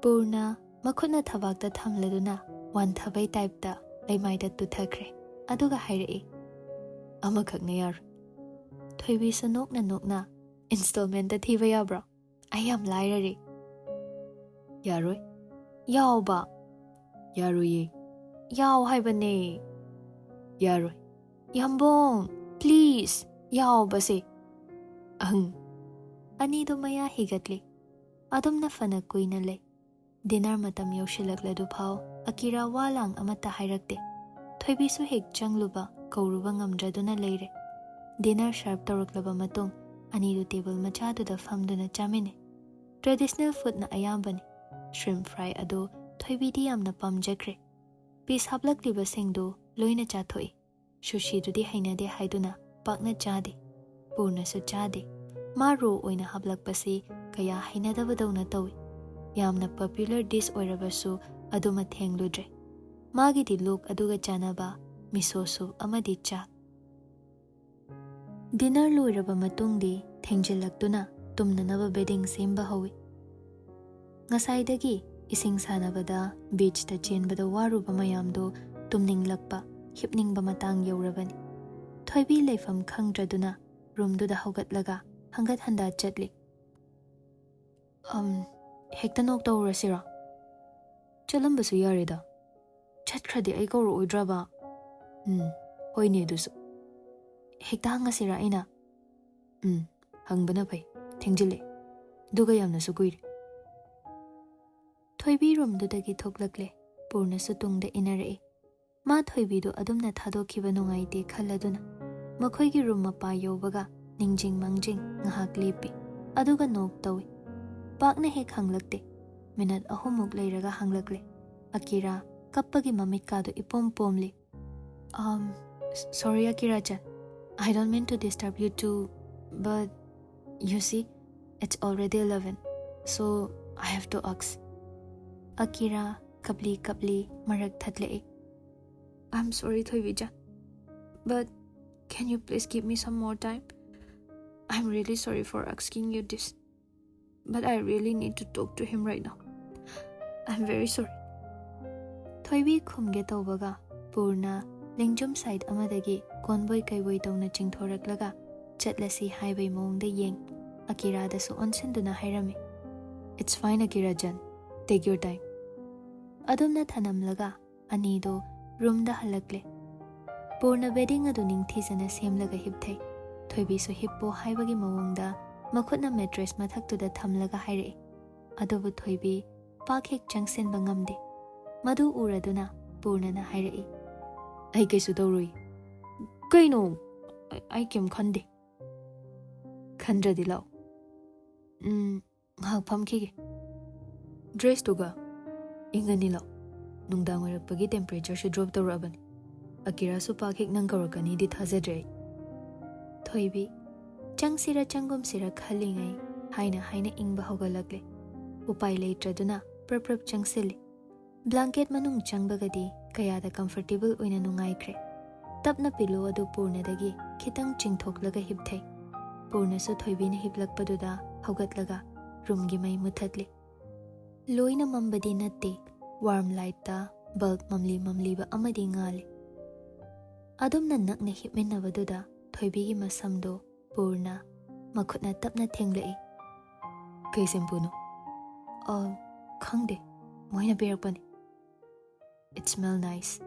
ꯄꯨꯔꯅ ꯃꯈꯨꯠꯅ ꯊꯕꯥꯛꯇ ꯊꯝꯂꯗꯨꯅ ꯋꯥꯟꯊꯕꯩ ꯇꯥꯏꯞꯇ ꯂꯩꯃꯥꯏꯗ ꯇꯨꯊꯈ꯭ꯔꯦ꯫ ꯑꯗꯨꯒ ꯍꯥꯏꯔꯛꯏ, "ꯑꯃꯈꯛꯅ ꯌꯥꯔꯣꯏ꯫" ꯊꯣꯏꯕꯤꯁꯨ ꯅꯣꯛꯅ ꯅꯣꯛꯅ, "ꯏꯟꯁꯇꯣꯜꯃꯦꯟꯇ ꯊꯤꯕ ꯌꯥꯕ꯭ꯔꯣ? ꯑꯩ ꯌꯥꯝ ꯂꯥꯏꯔꯔꯦ꯫" "ꯌꯥꯔꯣꯏ꯫" "ꯌꯥꯎꯕ꯫" "ꯌꯥꯔꯣꯏꯌꯦ꯫" "ꯌꯥꯎ ꯍꯥꯏꯕꯅꯦ꯫" "ꯌꯥꯔꯣꯏ꯫" "ꯌꯥꯝꯕꯣꯡ, ꯄ꯭ꯂꯤꯖ, ꯌꯥꯎꯕꯁꯦ꯫" ꯑꯍꯪ꯫ ꯑꯅꯤꯗꯨ ꯃꯌꯥ ꯍꯤꯒꯠꯂꯤ꯫ ꯑꯗꯨꯝꯅ ꯐꯅ ꯀꯨꯏꯅ ꯂꯩ꯫ ꯗꯤꯅꯔ ꯃꯇꯝ ꯌꯧꯁꯤꯜꯂꯛꯂꯗꯨꯐꯥꯎ ꯑꯀꯤꯔꯥ ꯋꯥ ꯂꯥꯡ ꯑꯃꯠꯇ ꯍꯥꯏꯔꯛꯇꯦ꯫ ꯊꯣꯏꯕꯤꯁꯨ ꯍꯦꯛ ꯆꯪꯂꯨꯕ ꯀꯧꯔꯨꯕ ꯉꯝꯗ꯭ꯔꯗꯨꯅ ꯂꯩꯔꯦ꯫ ꯗꯤꯅꯔ ꯁꯔꯚ ꯇꯧꯔꯛꯂꯕ ꯃꯇꯨꯡ ꯑꯅꯤꯗꯨ ꯇꯦꯕꯜ ꯃꯆꯥꯗꯨꯗ ꯐꯝꯗꯨꯅ ꯆꯥꯃꯤꯟꯅꯩ꯫ ꯇ꯭ꯔꯦꯗꯤꯁꯅꯦꯜ ꯐꯨꯗꯅ ꯑꯌꯥꯝꯕꯅꯤ꯫ ꯁ꯭ꯔꯤꯝ ꯐ꯭ꯔꯥꯏ ꯑꯗꯨ ꯊꯣꯏꯕꯤꯗꯤ ꯌꯥꯝꯅ ꯄꯥꯝꯖꯈ꯭ꯔꯦ꯫ ꯄꯤꯁ ꯍꯥꯞꯂꯛꯂꯤꯕꯁꯤꯡꯗꯨ ꯂꯣꯏꯅ ꯆꯥꯊꯣꯛꯏ꯫ ꯁꯨꯁꯤꯗꯨꯗꯤ ꯍꯩꯅꯗꯦ ꯍꯥꯏꯗꯨꯅ ꯄꯥꯛꯅ ꯆꯥꯗꯦ꯫ ꯄꯨꯔꯅꯁꯨ ꯆꯥꯗꯦ꯫ ꯃꯥ ꯔꯣ ꯑꯣꯏꯅ ꯍꯥꯞꯂꯛꯄꯁꯤ ꯀꯌꯥ ꯍꯩꯅꯗꯕꯗꯧꯅ ꯇꯧꯏ꯫ ꯌꯥꯝꯅ ꯄꯣꯄꯨꯂꯔ ꯗꯤꯁ ꯑꯣꯏꯔꯕꯁꯨ ꯑꯗꯨꯃ ꯊꯦꯡꯂꯨꯗ꯭ꯔꯦ꯫ ꯃꯥꯒꯤꯗꯤ ꯂꯨꯛ ꯑꯗꯨꯒ ꯆꯥꯅꯕ ꯃꯤꯁꯣ ꯁꯨꯞ ꯑꯃꯗꯤ ꯆꯥ꯫ ꯗꯤꯅꯔ ꯂꯣꯏꯔꯕ ꯃꯇꯨꯡꯗꯤ ꯊꯦꯡꯖꯤꯜꯂꯛꯇꯨꯅ ꯇꯨꯝꯅꯅꯕ ꯕꯦꯗꯤꯡ ꯁꯦꯝꯕ ꯍꯧꯏ꯫ ꯉꯁꯥꯏꯗꯒꯤ ꯏꯁꯤꯡ ꯁꯥꯟꯅꯕꯗ ꯕꯤꯆꯇ ꯆꯦꯟꯕꯗ ꯋꯥꯔꯨꯕ ꯃꯌꯥꯝꯗꯨ ꯇꯨꯝꯅꯤꯡꯂꯛꯄ, ꯍꯤꯞꯅꯤꯡꯕ ꯃꯇꯥꯡ ꯌꯧꯔꯕꯅꯤ꯫ ꯊꯣꯏꯕꯤ ꯂꯩꯐꯝ ꯈꯪꯗ꯭ꯔꯗꯨꯅ ꯔꯨꯝꯗꯨꯗ ꯍꯧꯒꯠꯂꯒ ꯍꯪꯒꯠ ꯍꯟꯗꯥ ꯆꯠꯂꯤ꯫ "ꯑꯝ, ꯍꯦꯛꯇ ꯅꯣꯛ ꯇꯧꯔꯁꯤꯔꯣ? ꯆꯠꯂꯝꯕꯁꯨ ꯌꯥꯔꯦꯗ꯫ ꯆꯠꯈ꯭ꯔꯗꯤ ꯑꯩ ꯀꯧꯔꯛꯑꯣꯏꯗ꯭ꯔꯕ? ꯎꯝ, ꯍꯣꯏꯅꯦ ꯑꯗꯨꯁꯨ꯫ ꯍꯦꯛꯇ ꯍꯪꯉꯁꯤꯔꯥ ꯑꯩꯅ?" "ꯎꯝ, ꯍꯪꯕꯅ ꯐꯩ꯫ ꯊꯦꯡꯖꯤꯜꯂꯦ꯫ ꯑꯗꯨꯒ ꯌꯥꯝꯅꯁꯨ ꯀꯨꯏꯔꯦ꯫" ꯊꯣꯏꯕꯤ ꯔꯨꯝꯗꯨꯗꯒꯤ ꯊꯣꯛꯂꯛꯂꯦ꯫ ꯄꯨꯔꯅꯁꯨ ꯇꯨꯡꯗ ꯏꯟꯅꯔꯛꯏ꯫ ꯃꯥ ꯊꯣꯏꯕꯤꯗꯨ ꯑꯗꯨꯝꯅ ꯊꯥꯗꯣꯛꯈꯤꯕ ꯅꯨꯡꯉꯥꯏꯇꯦ ꯈꯜꯂꯗꯨꯅ ꯃꯈꯣꯏꯒꯤ ꯔꯨꯝ ꯃꯄꯥ ꯌꯧꯕꯒ ꯅꯤꯡꯖꯤꯡ ꯃꯥꯡꯖꯤꯡ ꯉꯥꯏꯍꯥꯛ ꯂꯦꯞꯄꯤ꯫ ꯑꯗꯨꯒ ꯅꯣꯛ ꯇꯧꯏ꯫ ꯄꯥꯛꯅ ꯍꯦꯛ ꯍꯪꯂꯛꯇꯦ꯫ ꯃꯤꯅꯠ ꯑꯍꯨꯝꯃꯨꯛ ꯂꯩꯔꯒ ꯍꯪꯂꯛꯂꯦ꯫ ꯑꯀꯤꯔꯥ ꯀꯞꯄꯒꯤ ꯃꯃꯤꯠꯀꯥꯗꯨ ꯏꯄꯣꯝ ꯄꯣꯝꯂꯤ꯫ Um, s- sorry, Akira-chan. I don't mean to disturb you too, but you see, it's already eleven, so I have to ask. ꯑꯀꯤꯔꯥ ꯀꯞꯂꯤ ꯀꯞꯂꯤ ꯃꯔꯛ ꯊꯠꯂꯛꯏ꯫ I'm sorry, ꯊꯣꯏꯕꯤ-ꯆꯥꯟ, but can you please give me some more time? I'm really sorry for asking you this, but I really need to talk to him right now. I'm very sorry. ꯊꯣꯏꯕꯤ ꯈꯨꯝꯒꯦ ꯇꯧꯕꯒ Purna ꯂꯦꯡꯖꯨꯝ side ꯑꯃꯗꯒꯤ ꯀꯣꯟꯕꯣꯏ ꯀꯩꯕꯣꯏ ꯇꯧꯅ ꯆꯤꯡꯊꯣꯔꯛꯂꯒ ꯆꯠꯂꯁꯤ ꯍꯥꯏꯕꯩ ꯃꯑꯣꯡꯗ ꯌꯦꯡ ꯑꯀꯤꯔꯥꯗꯁꯨ ꯑꯣꯟꯁꯤꯟꯗꯨꯅ ꯍꯥꯏꯔꯝꯃꯤ꯫ It's fine, Akira-chan. Take your time. ꯑꯗꯨꯝꯅ ꯊꯅꯝꯂꯒ ꯑꯅꯤꯗꯣ ꯔꯨꯝꯗ ꯍꯜꯂꯛꯂꯦ꯫ ꯄꯨꯔꯅ ꯕꯦꯗꯤꯡ ꯑꯗꯨ ꯅꯤꯡꯊꯤꯖꯅ ꯁꯦꯝꯂꯒ ꯍꯤꯞꯊꯩ꯫ ꯊꯣꯏꯕꯤꯁꯨ ꯍꯤꯞꯄꯣ ꯍꯥꯏꯕꯒꯤ ꯃꯑꯣꯡꯗ ꯃꯈꯨꯠꯅ ꯃꯦꯇ꯭ꯔꯦꯁ ꯃꯊꯛꯇꯨꯗ ꯊꯝꯂꯒ ꯍꯥꯏꯔꯛꯏ꯫ ꯑꯗꯨꯕꯨ ꯊꯣꯏꯕꯤ ꯄꯥꯛ ꯍꯦꯛ ꯆꯪꯁꯤꯟꯕ ꯉꯝꯗꯦ꯫ ꯃꯗꯨ ꯎꯔꯗꯨꯅ ꯄꯨꯔꯅꯅ ꯍꯥꯏꯔꯛꯏ꯫ ꯑꯩ ꯀꯩꯁꯨ ꯇꯧꯔꯣꯏ꯫ ꯀꯩꯅꯣ? ꯑꯩ, ꯑꯩ ꯀꯩꯝ ꯈꯟꯗꯦ꯫ ꯈꯟꯗ꯭ꯔꯗꯤ ꯂꯥꯛꯑꯣ꯫ ꯎꯝ, ꯉꯥꯏꯍꯥꯛ ꯐꯝꯈꯤꯒꯦ꯫ ꯗ꯭ꯔꯦꯁꯇꯨꯒ ꯏꯪꯉꯅꯤ ꯂꯥꯛꯑꯣ꯫ ꯅꯨꯡꯗꯥꯡ ꯑꯣꯏꯔꯛꯄꯒꯤ ꯇꯦꯝꯄꯔꯦꯆꯔꯁꯨ ꯗ꯭ꯔꯣꯞ ꯇꯧꯔꯛꯑꯕꯅꯤ꯫ ꯑꯀꯤꯔꯥꯁꯨ ꯄꯥꯛ ꯍꯦꯛ ꯅꯪ ꯀꯧꯔꯛꯀꯅꯤꯗꯤ ꯊꯥꯖꯗ꯭ꯔꯦ ꯑꯩ꯫ ꯊꯣꯏꯕꯤ, ꯆꯪꯁꯤꯔ ꯆꯪꯒꯨꯝꯁꯤꯔ ꯈꯜꯂꯤꯉꯩ ꯍꯥꯏꯅ ꯍꯥꯏꯅ ꯏꯪꯕ ꯍꯧꯒꯠꯂꯛꯂꯦ꯫ ꯎꯄꯥꯏ ꯂꯩꯇ꯭ꯔꯗꯨꯅ ꯄ꯭ꯔꯞ ꯄ꯭ꯔꯞ ꯆꯪꯁꯤꯜꯂꯤ꯫ ꯕ꯭ꯂꯥꯡꯀꯦꯠ ꯃꯅꯨꯡ ꯆꯪꯕꯒꯗꯤ ꯀꯌꯥꯗ ꯀꯝꯐꯔꯇꯦꯕꯜ ꯑꯣꯏꯅ ꯅꯨꯡꯉꯥꯏꯈ꯭ꯔꯦ꯫ ꯇꯞꯅ ꯄꯤꯂꯣ ꯑꯗꯨ ꯄꯨꯔꯅꯗꯒꯤ ꯈꯤꯇꯪ ꯆꯤꯡꯊꯣꯛꯂꯒ ꯍꯤꯞꯊꯩ꯫ ꯄꯨꯔꯅꯁꯨ ꯊꯣꯏꯕꯤꯅ ꯍꯤꯞꯂꯛꯄꯗꯨꯗ ꯍꯧꯒꯠꯂꯒ ꯔꯨꯝꯒꯤ ꯃꯩ ꯃꯨꯊꯠꯂꯤ꯫ ꯂꯣꯏꯅ ꯃꯝꯕꯗꯤ ꯅꯠꯇꯦ, ꯋꯥꯔꯝ ꯂꯥꯏꯠꯇ ꯕꯜꯕ ꯃꯝꯂꯤ ꯃꯝꯂꯤꯕ ꯑꯃꯗꯤ ꯉꯥꯜꯂꯤ꯫ ꯑꯗꯨꯝꯅ ꯅꯛꯅ ꯍꯤꯞꯃꯤꯟꯅꯕꯗꯨꯗ ꯊꯣꯏꯕꯤꯒꯤ ꯃꯁꯝꯗꯣ ꯄꯨꯔꯅ ꯃꯈꯨꯠꯅ ꯇꯞꯅ ꯊꯦꯡꯂꯛꯏ꯫ ꯀꯩ ꯁꯦꯝꯄꯨꯅꯣ? ꯑ, ꯈꯪꯗꯦ, ꯃꯣꯏꯅ ꯄꯤꯔꯛꯄꯅꯤ꯫ It smell nice.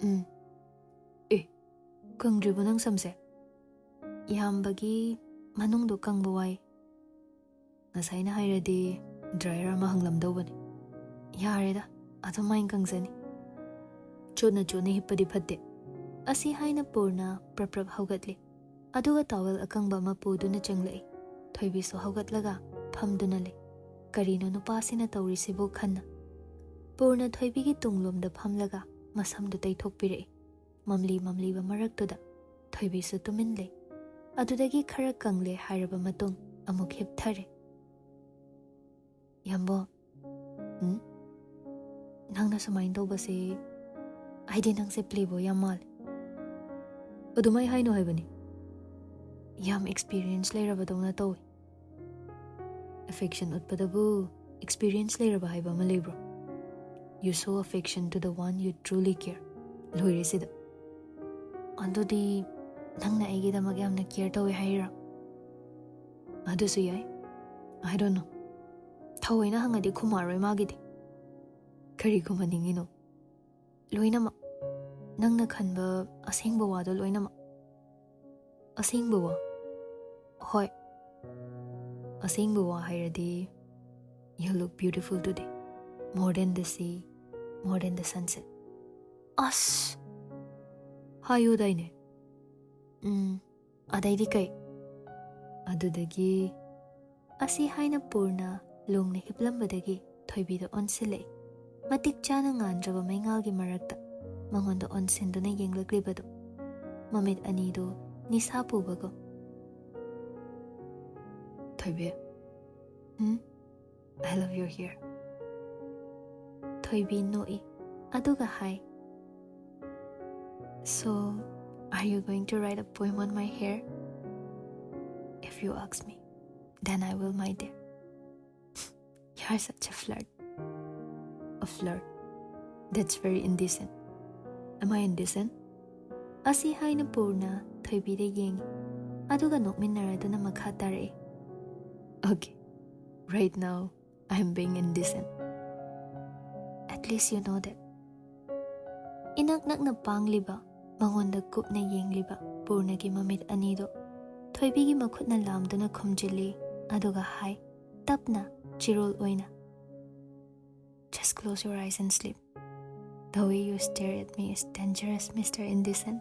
ꯎꯝ꯫ ꯑꯦ, ꯀꯪꯗ꯭ꯔꯤꯕꯣ ꯅꯪ ꯁꯝꯁꯦ? ꯌꯥꯝꯕꯒꯤ ꯃꯅꯨꯡꯗꯣ ꯀꯪꯕ ꯋꯥꯏ꯫ ꯉꯁꯥꯏꯅ ꯍꯥꯏꯔꯗꯤ ꯗ꯭ꯔꯥꯏꯌꯔ ꯑꯃ ꯍꯪꯂꯝꯗꯧꯕꯅꯤ꯫ "ꯌꯥꯔꯦꯗ, ꯑꯗꯨꯃꯥꯏꯅ ꯀꯪꯖꯅꯤ꯫ ꯆꯣꯠꯅ ꯆꯣꯠꯅ ꯍꯤꯞꯄꯗꯤ ꯐꯠꯇꯦ"꯫ ꯑꯁꯤ ꯍꯥꯏꯅ ꯄꯨꯔꯅ ꯄ꯭ꯔꯞ ꯄ꯭ꯔꯞ ꯍꯧꯒꯠꯂꯤ꯫ ꯑꯗꯨꯒ ꯇꯥꯋꯦꯜ ꯑꯀꯪꯕ ꯑꯃ ꯄꯨꯗꯨꯅ ꯆꯪꯂꯛꯏ꯫ ꯊꯣꯏꯕꯤꯁꯨ ꯍꯧꯒꯠꯂꯒ ꯐꯝꯗꯨꯅ ꯂꯩ꯫ "ꯀꯔꯤꯅꯣ ꯅꯨꯄꯥꯁꯤꯅ ꯇꯧꯔꯤꯁꯤꯕꯨ?" ꯈꯟꯅ ꯄꯨꯔꯅ ꯊꯣꯏꯕꯤꯒꯤ ꯇꯨꯡꯂꯣꯝꯗ ꯐꯝꯂꯒ ꯃꯁꯝꯗꯨ ꯇꯩꯊꯣꯛꯄꯤꯔꯛꯏ꯫ ꯃꯝꯂꯤ ꯃꯝꯂꯤꯕ ꯃꯔꯛꯇꯨꯗ ꯊꯣꯏꯕꯤꯁꯨ ꯇꯨꯃꯤꯟ ꯂꯩ꯫ ꯑꯗꯨꯗꯒꯤ ꯈꯔ ꯀꯪꯂꯦ ꯍꯥꯏꯔꯕ ꯃꯇꯨꯡ ꯑꯃꯨꯛ ꯍꯤꯞꯊꯔꯦ꯫ "ꯌꯥꯝꯕꯣ"꯫ "ꯎꯝ?" "ꯅꯪꯅ ꯁꯨꯃꯥꯏꯅ ꯇꯧꯕꯁꯦ, ꯍꯥꯏꯗꯤ ꯅꯪꯁꯦ playboy ꯌꯥꯝ ꯃꯥꯜꯂꯦ"꯫ "ꯑꯗꯨꯃꯥꯏ ꯍꯥꯏꯅꯣ ꯍꯥꯏꯕꯅꯤ꯫ ꯌꯥꯝ experience ꯂꯩꯔꯕꯗꯧꯅ ꯇꯧꯏ"꯫ "Affection ꯎꯠꯄꯗꯕꯨ experience ꯂꯩꯔꯕ ꯍꯥꯏꯕ ꯑꯃ ꯂꯩꯕ꯭ꯔꯣ? You show affection to the one you truly care"꯫ ꯂꯣꯏꯔꯦ ꯁꯤꯗ꯫ "ꯑꯗꯨꯗꯤ ꯅꯪꯅ ꯑꯩꯒꯤꯗꯃꯛ ꯌꯥꯝꯅ care ꯇꯧꯋꯦ ꯍꯥꯏꯔꯤꯔꯣ?" "ꯑꯗꯨꯁꯨ ꯌꯥꯏ꯫ I don't know꯫ ꯊꯑꯣꯏꯅ ꯍꯪꯉꯗꯤ ꯈꯨꯝꯃꯛꯑꯔꯣꯏ ꯃꯥꯒꯤꯗꯤ"꯫ "ꯀꯔꯤ ꯈꯨꯝꯍꯟꯅꯤꯡꯉꯤꯅꯣ?" "ꯂꯣꯏꯅꯃꯛ꯫ ꯅꯪꯅ ꯈꯟꯕ ꯑꯁꯦꯡꯕ ꯋꯥꯗꯣ ꯂꯣꯏꯅꯃꯛ"꯫ "ꯑꯁꯦꯡꯕ ꯋꯥ?" "ꯍꯣꯏ꯫ ꯑꯁꯦꯡꯕ ꯋꯥ ꯍꯥꯏꯔꯗꯤ, you look beautiful today, more than the sea, more than the sunset"꯫ "ꯑꯁ! ꯍꯥꯏꯌꯨꯗꯥꯏꯅꯦ"꯫ "ꯎꯝ, ꯑꯗꯩꯗꯤ ꯀꯩ?" "ꯑꯗꯨꯗꯒꯤ"꯫ ꯑꯁꯤ ꯍꯥꯏꯅ ꯄꯨꯔꯅ ꯂꯣꯡꯅ ꯍꯤꯞꯂꯝꯕꯗꯒꯤ ꯊꯣꯏꯕꯤꯗ ꯑꯣꯟꯁꯤꯜꯂꯛꯏ꯫ ꯃꯇꯤꯛ ꯆꯥꯅ ꯉꯥꯟꯗ꯭ꯔꯕ ꯃꯩꯉꯥꯜꯒꯤ ꯃꯔꯛꯇ ꯃꯉꯣꯟꯗ ꯑꯣꯟꯁꯤꯟꯗꯨꯅ ꯌꯦꯡꯂꯛꯂꯤꯕꯗꯨ, ꯃꯃꯤꯠ ꯑꯅꯤꯗꯨ ꯅꯤꯁꯥ ꯄꯨꯕꯒꯨꯝ꯫ "ꯊꯣꯏꯕꯤ"꯫ "ꯎꯝ?" "I love your hair"꯫ ꯊꯣꯏꯕꯤ ꯅꯣꯛꯏ, ꯑꯗꯨꯒ ꯍꯥꯏ, "So, are you going to write a poem on my hair? If you ask me, then I will, my dear." "You're such a flirt." "A flirt? That's very indecent. Am I indecent?" ꯑꯁꯤ ꯍꯥꯏꯅ ꯄꯨꯔꯅ ꯊꯣꯏꯕꯤꯗ ꯌꯦꯡꯏ, ꯑꯗꯨꯒ ꯅꯣꯛꯃꯤꯟꯅꯔꯗꯨꯅ ꯃꯈꯥ ꯇꯥꯔꯛꯏ, "Okay, right now I am being indecent. At least you know that." ꯏꯅꯛ ꯅꯛꯅ ꯄꯥꯡꯂꯤꯕ, ꯃꯉꯣꯟꯗ ꯀꯨꯞꯅ ꯌꯦꯡꯂꯤꯕ ꯄꯨꯔꯅꯒꯤ ꯃꯃꯤꯠ ꯑꯅꯤꯗꯨ ꯊꯣꯏꯕꯤꯒꯤ ꯃꯈꯨꯠꯅ ꯂꯥꯝꯗꯨꯅ ꯈꯨꯝꯖꯤꯜꯂꯤ, ꯑꯗꯨꯒ ꯍꯥꯏ, ꯇꯞꯅ, ꯆꯤꯔꯣꯜ ꯑꯣꯏꯅ, "Just Close your eyes and sleep. The way you stare at me is dangerous, Mister Indecent.